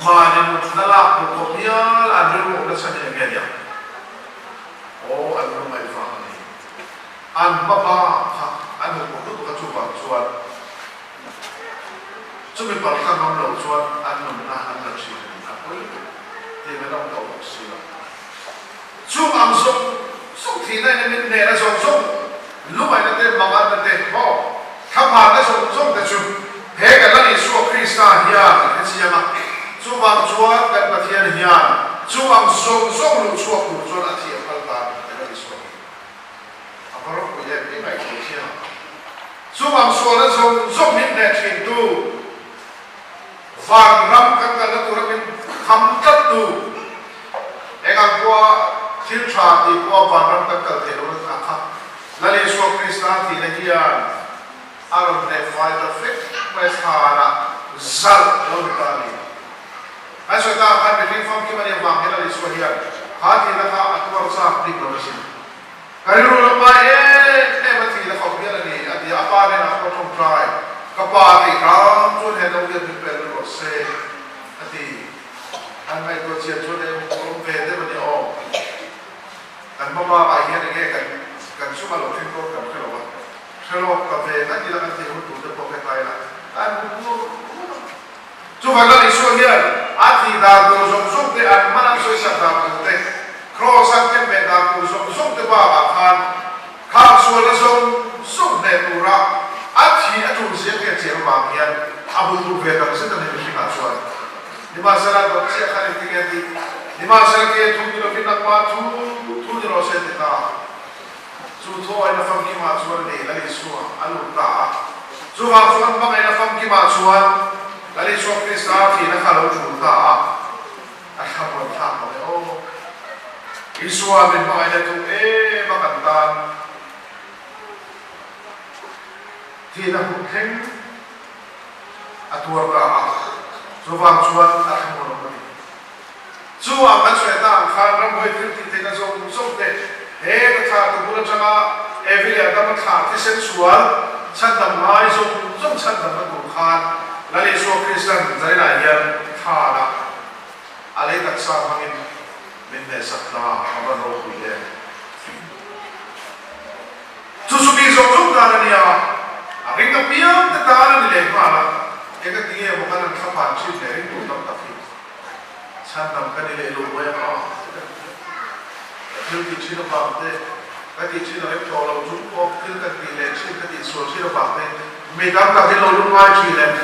Mahni nunna lak duh khawp hial an rilruawmna chhan hi enge nia? Aw, an lungngaih vang a ni. An hma bak kha an hmu khawp lutuk a, chuvang chuan chumi palh kha ngam lo chuan an nunna an la thin a ni. A pawi lutuk tih an awm tawh bawk si lo. Chung ang zawng zawng thihna in min hnehna zawng zawng, lungaihna te, manganna te, maw, thlaphanna zawng zawng te chu he kan Lal Isua Krista hian a hre chiang a. Chuvang chuan kan Pathian hian chung ang zawng zawng luh chhuak tur chuan a thiam phal ta a ni, kan Lal Isua hi. A va ropui em, i ngaihtuah chiang ang. Chung ang sualna zawng zawng min hneh thintu, Vanram kan kalna tura min kham tlat tu, eng ang pawha thil tha tih pawha vanram kan kal theih lohna thla kha Lal Isua Krista thihna hian a rawn hneh fai ta vek mai thlanah zalh a lo ni ta a ni. Kan sawi tak ang khan mihring famkim a nih avang hian Lal Isua hian kha thihna kha a tuar chak bik lo asin. Ka rilru lo ngai em em a thihna khawp hian a ni, a ti a. A pa hnenah pawh tawngtai, Ka pa tih hram chuan he no hian min pel rawh se, a ti. An ngaihtuah chian chuan eng awm ve deuh a ni aw. Kan hma bakah hian enge kan kan chunga lo thleng dawn kan hre lo a, hre lawk ta ve ngat ila kan tih hun tur te pawh hre ta ila, an hmu pur pur a. Chuvang Lal Isua hian a thih dan tur zawng zawng te, an hman an sawisak dan tur te, Kraws an ken ve dan tur zawng zawng te bakah khan khang sualna zawng zawng hneh tura a thih a tul zia nge chiang vang hian a hmu tur ve tak zet a ni mihringah chuan. Nimahsela dawt chiah khan engtin nge tih? Nimahsela ke thu ni lovin nangmah thu thu ni rawh se ti ta. Chu thuawina famkimah chuan a ni, Lal Isua a lut ta a. Chuvang chuan hmangaihna famkimah chuan Lal Isua Krista thihna kha a lo tul ta a, a thlamuan thlak lo e aw. Isua min hmangaihna duh em a kan tan thihna hun thleng a tuar ta a, chuvang chuan a thlamuan awm a ni. Chu ang kan sawi ta ang khan ramhuai thil tih theihna zawng zawng te he ka thla tu bul atanga Evi leh Adama thla thisen sual chhandam ngai zawng zawng chhandamna tur khan Lal Isua Kristan zarinah hian thlanah a lei taksa hmangin min hnehsak ta a van ropui em. Chu chu mi zawng zawng tan a nia, a ring apiang te tan a ni leh nghal a, engati nge maw kan an thlaphan thin leh ring tur tam tak hi. Chhandam ka ni leh lo mai ang a, ka thil tih thin avang te, ka tih thin a rem tawh lo chung pawh thil ka tih leh thin, ka tih sual thin avang te mi tam tak hi lo lungngai thin em?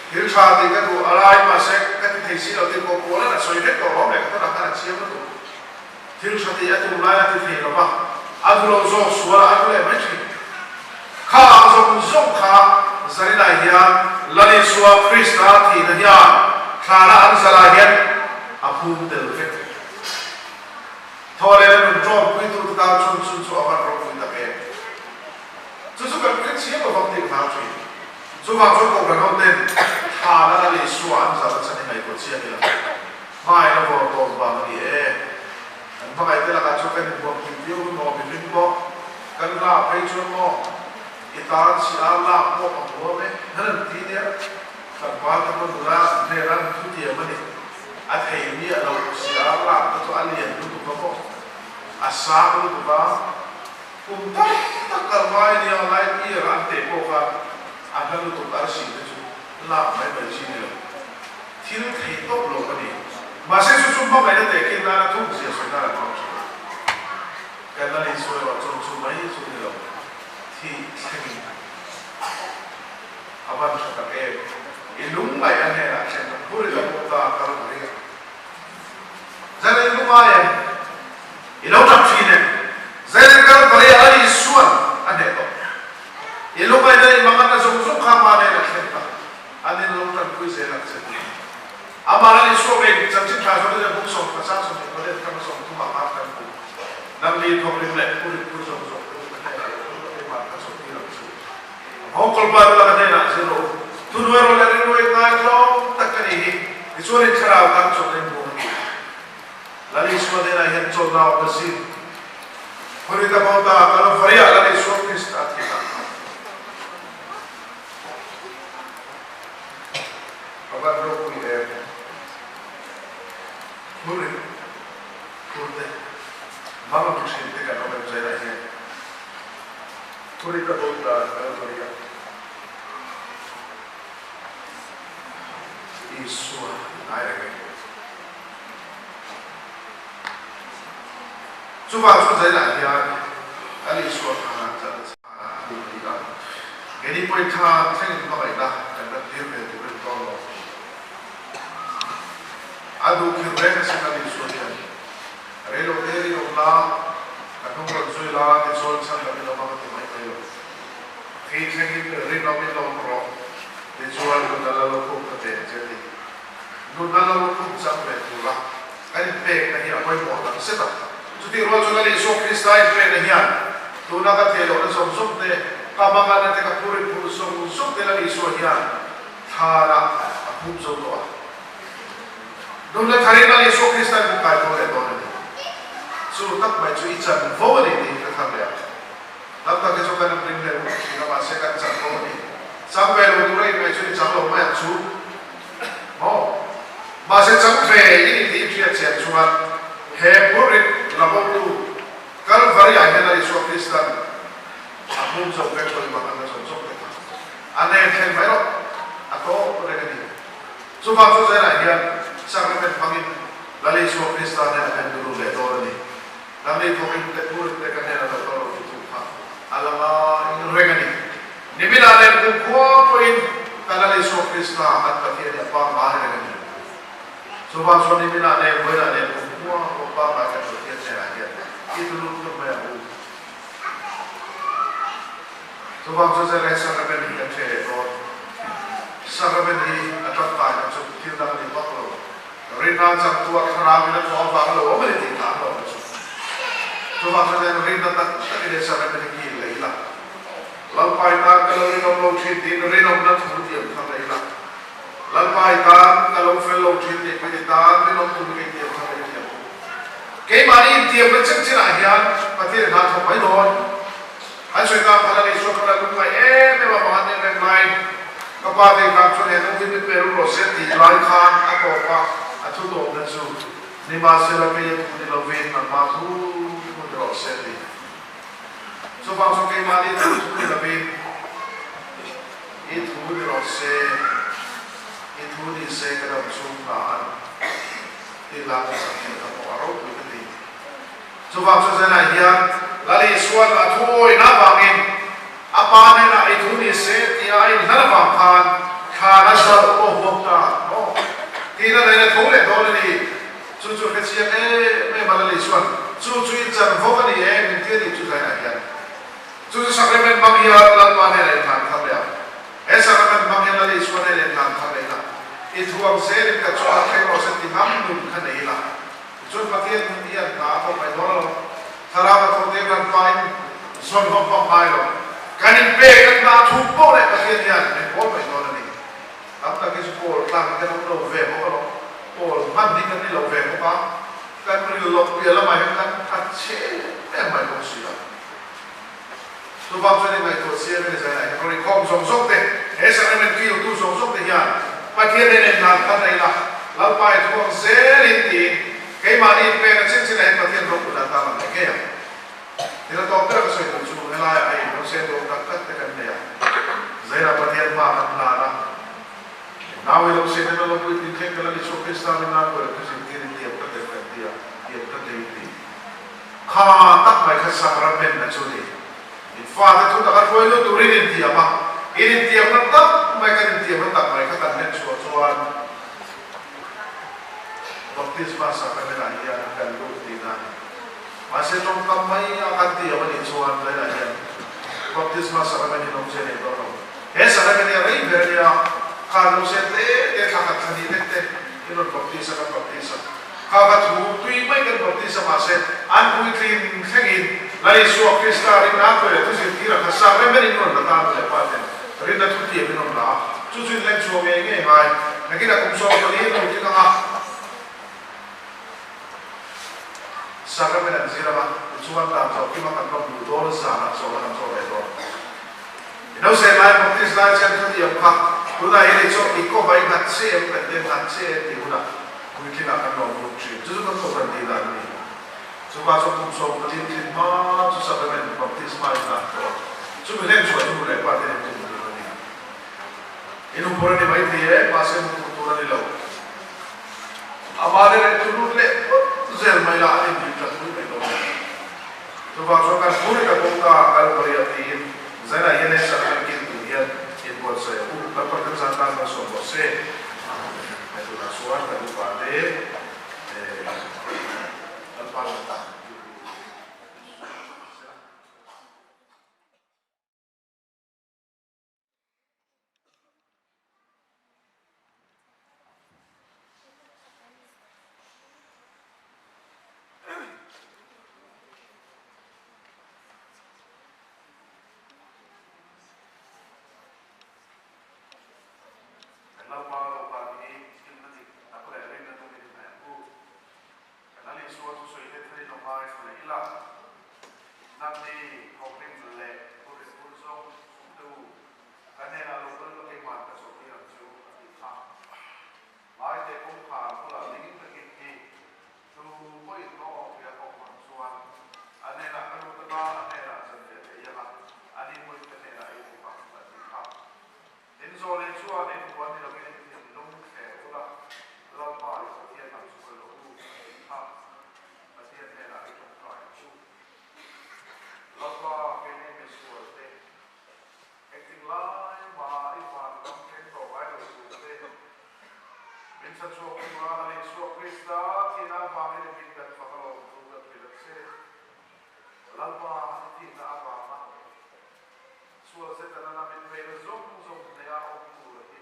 Thil tha tih ka duh a lai mahse ka ti thei si lo tih pawh Paula'n a sawi vek tawh lawm le ka tunah khan a chiang lutuk. Thil tha tih a tum lai a ti thei lo va, a duh lo zawk sual a duh leh mai thin. Kha ang zawng zawng kha Zarinah hian Lal Isua Krista thihna hian thlana an zalah hian a phum tel vek. Thaw leh la nun ṭawmpuitu te tan chhun chhun chu a van ropui tak em. Chu chu kan hre chiang lo vang tih ka hlau thin. Chuvang chuan Kohhran ho ten thlana Lal Isua an zalna chhan hi ngaihtuah chiang ila. Hmai la vawr tawp vang a ni e. Kan hmangaihte lakah chuan kan inhuam kim viau hi maw mihring pawh kan lak phei chuan maw i tan si a lak pawh a huam e nan an ti nia. Tlangval te pawh nula hmel an thu tiam a ni. A thei miah lo si a lak te chu a lian lutuk a maw a sang lutuk a kum tam tak kal ngai nia light year a an teh pawh khan a hla lutuk arsi te chu. Lak mai mai chi ni lo. Thil thei tawp lo ka ni. Mahse chu chu hmangaihna tehkhin nana thung zia sawi nan an hmang thin. Kan la insawi erawh chuan chu mai chu ni lo. Thi thlengin a van tha tak em. I lungngaih a hnenah thlen ka phur i lo pawh ta kal ka ring a. Zan in lungngai em? I lo tap thin em? Zan in kal ka ria a ni suan a hneh tawh. I lungngaihna leh i manganna zawng zawng kha ama nen a thlen ta. An in lo tanpui zel ang che tih. Amah ran Isua ngei chanchin tha zawng leh buk sawm khat sang 20 pali atanga 30 ah khan kan hmu. Nangni thawkrim leh phurin phur zawng zawng te u ka hnenah lo phur ka keimah ka chawp tir ang che u. Nghawngkawl pa nula ka hnenah zir rawh u. Thuhnuai rawh leh rilru eng ngaitlawm tak ka nih hi. Tichuan in thlarau tan chawlhna in hmuh a ni. Lal Isua hnenah hian chawlhna awm a zin. Phurita Bawta Kalvaria Lal Isua Krista thihna kha. Ka van ropui em. Phurin phurte hmang ang thin te kan awm em zailah hian Phurin a bo ta Kalvaria Isua ngai reng e. Chuvang chu zailah hian Lal Isua khan chan Keini pawhin tha thlengin hmangaihna kan rat tir ve tur in dawn lo. A duh khir reng asin a Isua hian, Rei lo te rinawm la, ka hnung rawn zui la tichuan chhan lam in awm ang a ti mai mai lo. Khi thlengin rinawm in awm rawh tichuan nun a la lo khum ka pe ang che a ti. Nun a la lo khum chang ve tura kan inpekna hi a pawimawh tak zet a. Chutih rual chuan Lal Isua Krista inpekna hian tuna ka thei lohna zawng zawng te, ka hmangaihna te, ka phurin phur zawng zawng te Lal Isua hian thlarah a phum zo tawh a. Nunna tharin Lal Isua Krista in min kai tho leh dawn a ni. Chu tak mai chu i chanvo a ni tih hi ka thar leh a. Tam tak hi chu kan ring leh vut thin a, mahse kan chanvo a ni. Chang ve lo tura inmei chu i chang lo mai ang chu. Maw? Mahse chang ve i ni tih i hriat chian chuan he phurrit la botu Kalvari ah hian Lal Isua Kristan a hmum zawk vek tawh i bak an la zawm zawk vek a. A nen thleng mai rawh a tawp reng a ni. Chuvang chu zelah hian sacrament hmangin Lal Isua Krista nen a kan turu leh dawn a ni. Nangni thawkin te phurit te ka hnena lo kal rawh ti tu kha a la ngai reng a ni. Niminah nen kumkhua pawhin ka Lal Isua Krista kan Pathian hi a pangngai reng a ni. Chuvang chuan niminah nen vawiinah nen kumkhua pawh pangngai kan Pathian hnenah hian i tulu tluk mai ang u. Chuvang chu zirlai sacrament hi kan hre leh dawn. Sacrament hi a tangkaina chu thil dang a ni vak lo. Rinna changtu a thlarau in a thawh avang a lo awm a ni tih kha an lawm chu. Chuvang chuan hian rinna tak tak in sacrament hi kil leh ila. Lalpa i tan ka lo rinawm lo thin tiin rinawmna thu tiam thar leh ila. Lalpa i tan ka lo fel lo thin tih pawhin i tan rinawm tur hi ka intiam thar leh thiam. Keimahni intiamna chin chinah hian Pathian in hna thawk mai dawn. An sawi tak khan a ni suak khan a lungngaih em em avang an inrem lai. Ka pa te khan chuan he nung hi min pe ru rawh se tih lai khan a tawp a, a thu tawpna chu nimahsela kei a thu ni lovin nangmah thu thu ni rawh se ti. Chuvang chuan keimahni thu thu ni lovin i thu ni rawh se, i thu ni se ka dam chhung hna an ti la ka sak theih ka pawh a ropui ka ti. Chuvang chu zanah hian Lal Isua'n a thuawina avangin a pa hnenah i thu ni se tia a inhlan avang khan thlan a zalh pawh huam ta maw? Tiin a nen a tho leh dawn a ni. Chu chu hrechiang em em a Lal Isua'n chu chu in chanvo a ni em min ti a ni chu zanah hian. Chu chu sacrament hmang hian Lalpa hnenah inhlan thar leh ang. He sacrament hmang hian Lal Isua hnenah inhlan thar leh ila, i thu ang zelin ka chungah thleng rawh se ti ngam nun kha nei ila. Tichuan Pathian hun hi an hna a thawk mai dawn lo. Thlarau a thawk tir kan pain zawn vak vak ngai lo. Kan inpek kan hna a thuk poh leh Pathian hian min pawl mai dawn a ni. Tam tak hi chu pawl tlang hi kan awm lo ve bawk alawm. Pawl hman hi kan ni lo ve bawk a, kan ril loh piah lamah hian kan that chhe em em mai bawk si a. Chuvang chuan i ngaihtuah chiang a ni zainah hian rawn inkhawm zawng zawng te, he sacrament kiltu zawng zawng te hian Pathian nen enhlan khat a ila, Lalpa i thuang zelin tiin keimahni inpekna chin chinah hian Pathian ropui dan tan ang leh ngei ang. Thil a tawp ber ka sawi tur chu helaiah hei Rose dawm tak tak te kan nei a, zainah Pathian hma kan hlan a. Nau i lo se nen a lo puitling thleng ka Lal Isua Krista rin nan pawh thu zirtir in tiam tlat em kan ti a, tiam tlat em ti. Kha tak mai kha sacrament na chu ni. In fate thu taka hruai lut turin in tiam a, in intiamna tak mai kan intiamna tak mai kha kan hlen chhuah chuan Baptisma sacrament ah hian kan lut tihna a ni. Mahse tawngkam mai a kan tiam a nih chuan tunah hian Baptisma sacrament in awmzia nei dawn lo. He sacrament hi a rei ber a nia, kha lo se tle te thla khat thla hnih lek te in rawn baptisa kan baptisa. Kha ka thu tui mai kan baptisa mahse an puitling thlengin Lal Isua Krista rinna a kawih a thu zirtir a kha sacrament in rawn la ta nu leh pa ten rinna thu tiam in rawn la a, chu chu in leng chhuah ngei ngei ngai. Nakinah kum 14 lo tling ang a. Sacrament an zir ang a, tichuan dan zawh kima kan rawn luh dawn zanah zawhna kan chaw ve dawn. I no se lai Baptist lai chian thu tiam kha tunah hian i chaw i kawp a i nghat che em kan tia nghat che em tih hunah puitlingah kan rawn lut thin. Chu chu kan kohhran tih dan a ni. Chupa chuan kum 14 thin hma chu Sacrament Baptisma in dan tawh a, chumi hlen chhuah chu nu leh pa ten in tum tur a ni. In hupur a ni maithei e, mahse hupur tur a ni lo. Amah leh leh thunun leh phawt zel mai lah an inbik tlat pui mai dawn a ni. Chuvang chuan kan phur ka kawng ta Kalvari a tiin Zaina hian he sacrament kil tur hian inbuatsaih a u Lalpa kan zan tan malsawm rawh se. Amen. Hei tunah chuan kan upa te Lalpa lan tan kil tur sela. Kan Lalpa dawhkan hi hlimna dik tak leh rinna tumin i hnaih ang u. Kan Lal Isua thusawi te thar in awm ngaithla leh ila, Nangni thawkrim leh thurin hun zawng zawng te u, ka hnenah lo kal la keimah ka chawhtir ang che u, a tih kha. Ngaite kawngkhar bulah dingin ka kik hi, tu pawhin ka awk hi a kawk ang chuan a hnenah ka lut anga a hnenah zanriah ka ei anga, ani pawhin ka hnenah ei bawk ang, a tih kha. In zawlei chuan in huan ni lovin in thinlung thler ula, Lalpa i Pathian lam chu hawi rawh u, a tih kha. Pathian hnenah i tawngtai ang u. Lalpa, keini misual te, engtik lai mah i van ram thleng tawh ngai lo tur te, min chhanchhuak tura Lal Isua Krista thihna avangin i hming kan fak alawm thu kan hrilh a che. Lalpa, i thihna avanga Sual Setana lam in veina zawng zawng hneha awm tur a ti.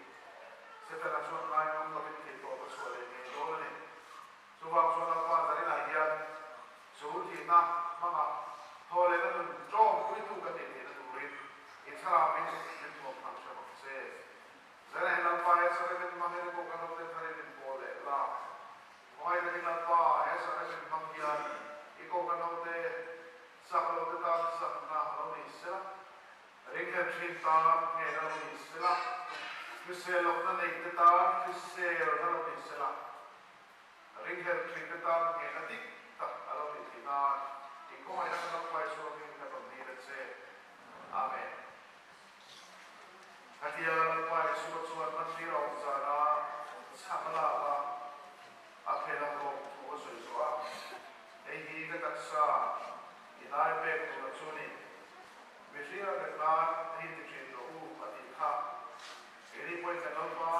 Setana chuan ngai ngam lovin thei tawp a chhuah leh ngei dawn a ni. Chuvang chuan Lalpa Zarina hian chu thihna hmanga thaw lehna nun ṭawng puitu kan neih theihna turin i thlarauin min thuam thang hrem ang che. Zarina hi Lalpa he saremin hmang hian i pawh kan lo tel tharin min pawl leh la. Khawngaih takin Lalpa he saremin hmang hian i koh kan hote Chak lo te tan chakna a lo ni sela, ringhlel thin tan hnehna lo ni sela, hrisel lohna nei te tan hriselna lo ni sela, ringhlel thin te tan hnehna dik tak a lo ni thei nan i khawngaihna kan lo pai chhuak in kan rawn dil a che. Amen. Khatia Lalpa Isua chuan mantir a awm zana chhang a lak a, a phel ang rawng thu a sawi zawh a, Hei hi ka taksa i lai pek tur a chu ni. Mihring a reng nan hei ti thin rawh u a tih kha. Keini pawhin kan Lalpa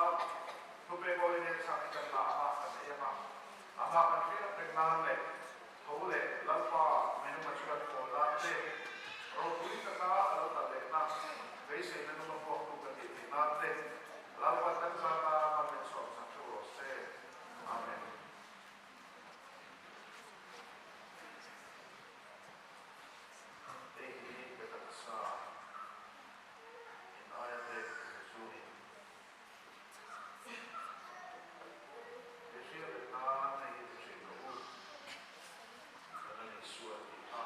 thupek awin he chhang hi kan la ang a, kan ei ang a. Amah kan hriat reng nan leh tho leh Lalpa minung a chhuat pawl nan te, ropui taka a lo kal lehna beiseina nung a puaktu kan tih theih nan te Lalpan kan zata man min sawm chak theuh rawh se. Amen. Hei hi ka taksa in aia pek tur chu ni. Mi hriat reng nan hei hi ti thin rawh u. Kan la Isua tih kha.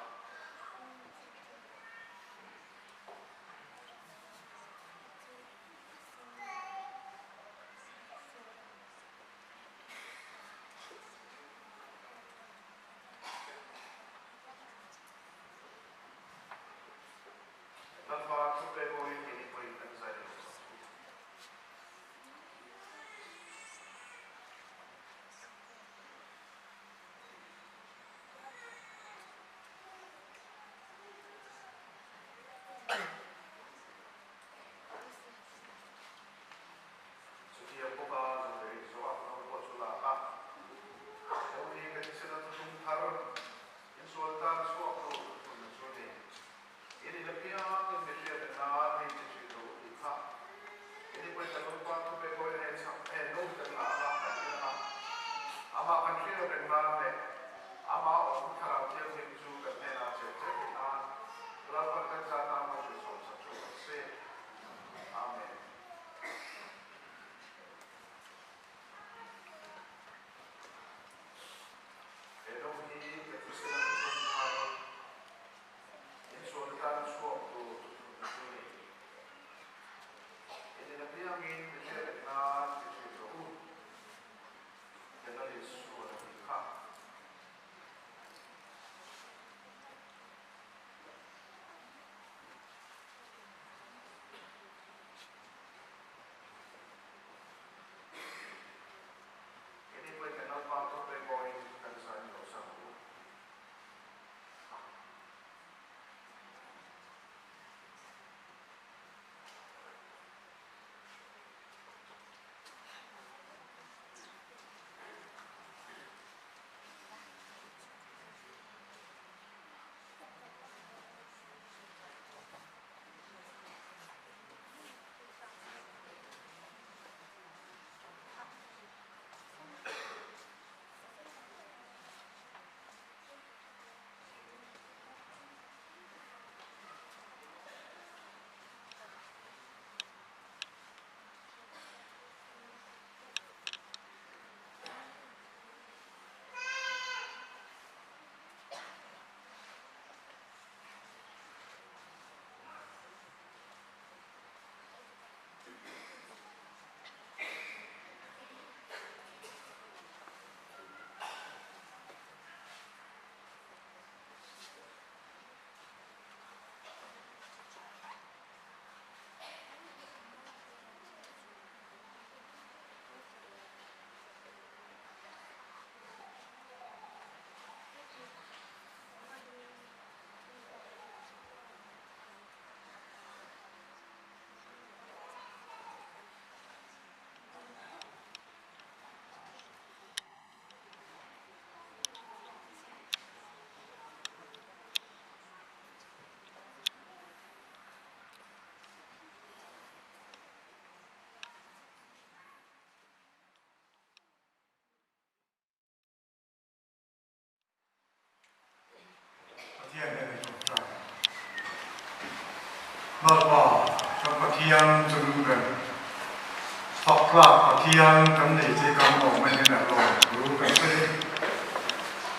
Amah kan hriat reng nan leh Amah awm Thlarau Thianghlim chu kan hnenah chen chen theih nan Lalpan kan za tan lo min sawmsak chu kan se. Amen. He no hi ka thisen a thuthlung thar insual atan chhuak tur thuthlung chu a ni. In in apiangin mi hriat reng nan ti thin rawh u. Penalty sual a tih kha. Keini pawhin kan naupang thawkpek pawhin kan zai ni lo sang u. Pathian nen i tawngtai. Lalpa, kan Pathian chu nu ber. Fak tlak Pathian kan nei che kan awm a hian a lawm thu kan sawi.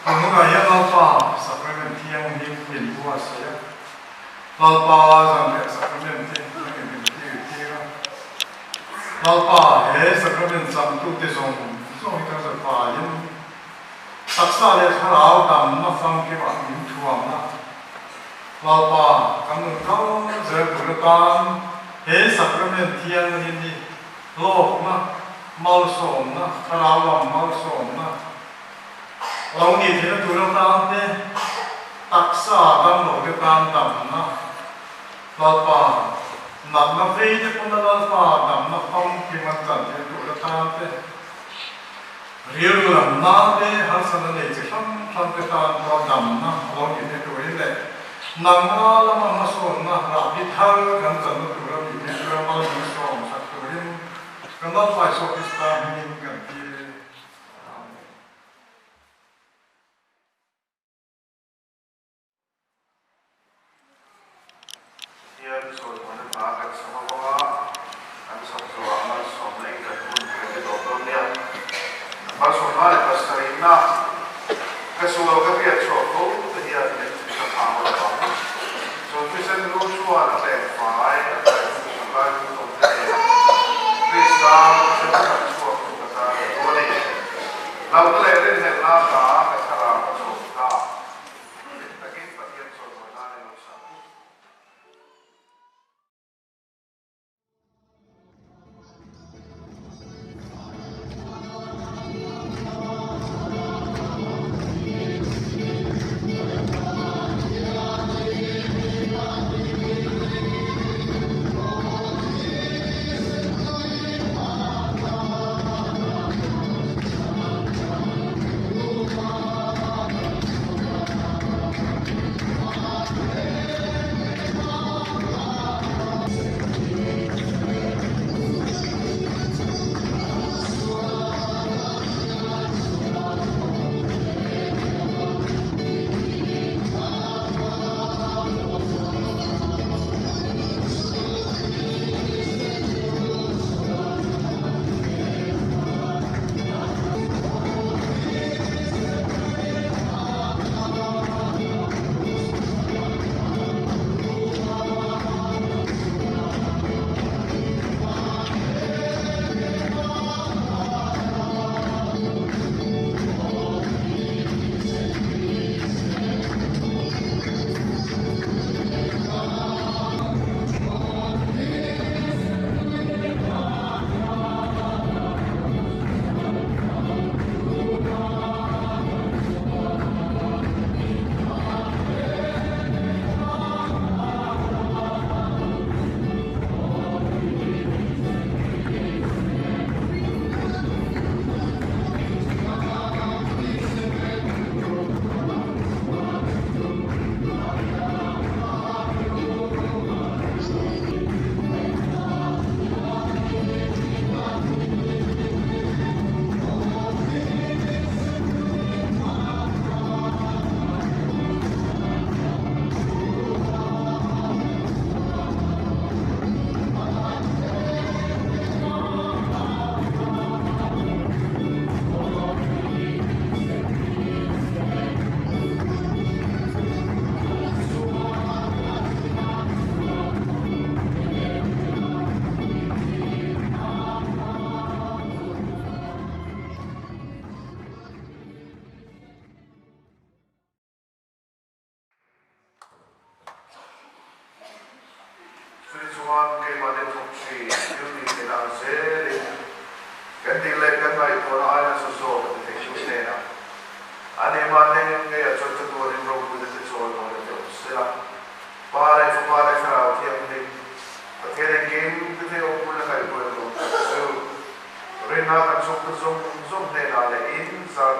Kan hunah hian Lalpa Sacrament Thianghlim min buatsaih a. Lalpa zanriah Sacrament te kan inhlimtir tir a. Lalpa he Sacrament changtute zawng zawng hi kan zavaiin Taksa leh thlarau damna famkimah min thuam a, Lalpa kan nun kal zel tur atan he Sacrament thianghlim hi hlawkna, malsawmna, thlarau lam malsawmna lo nih theihna tur atan te, taksa damlo te tan damna, Lalpa natna vei te pawna Lalpa damna famkim an chan theihna tur atan te, Rilru lam nan te, harsatna nei chi hrang hrang te tan pawh damna a lo nih theih turin leh nangma lama hmasawnna rahbi thar kan channa tura mi theih tura mal min sawm sak turin kan Lalpa Isua Krista hmingin kan dil e. Amen. Hian sawihawn hna kan sam avanga kan sak zawhah malsawmna in kan hun kan ti tawh dawn nia. Malsawmna leh pasarihna ka sual ka hriat chhuah fo te hian min ka phang lo ang. Chu thisen lu chuan a tleng fai a tlai hnu ka lai hnu tawm te nen Krista thisen a kan chhuak chu ka tan a tu a ni. Hlauhna leh rinhlelhna ka ka thlarau ka chhawm ta. Hlim takin Pathian chawimawi nan i lo sak u.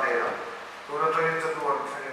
hnenah, Tun atangin chatuan thlengin.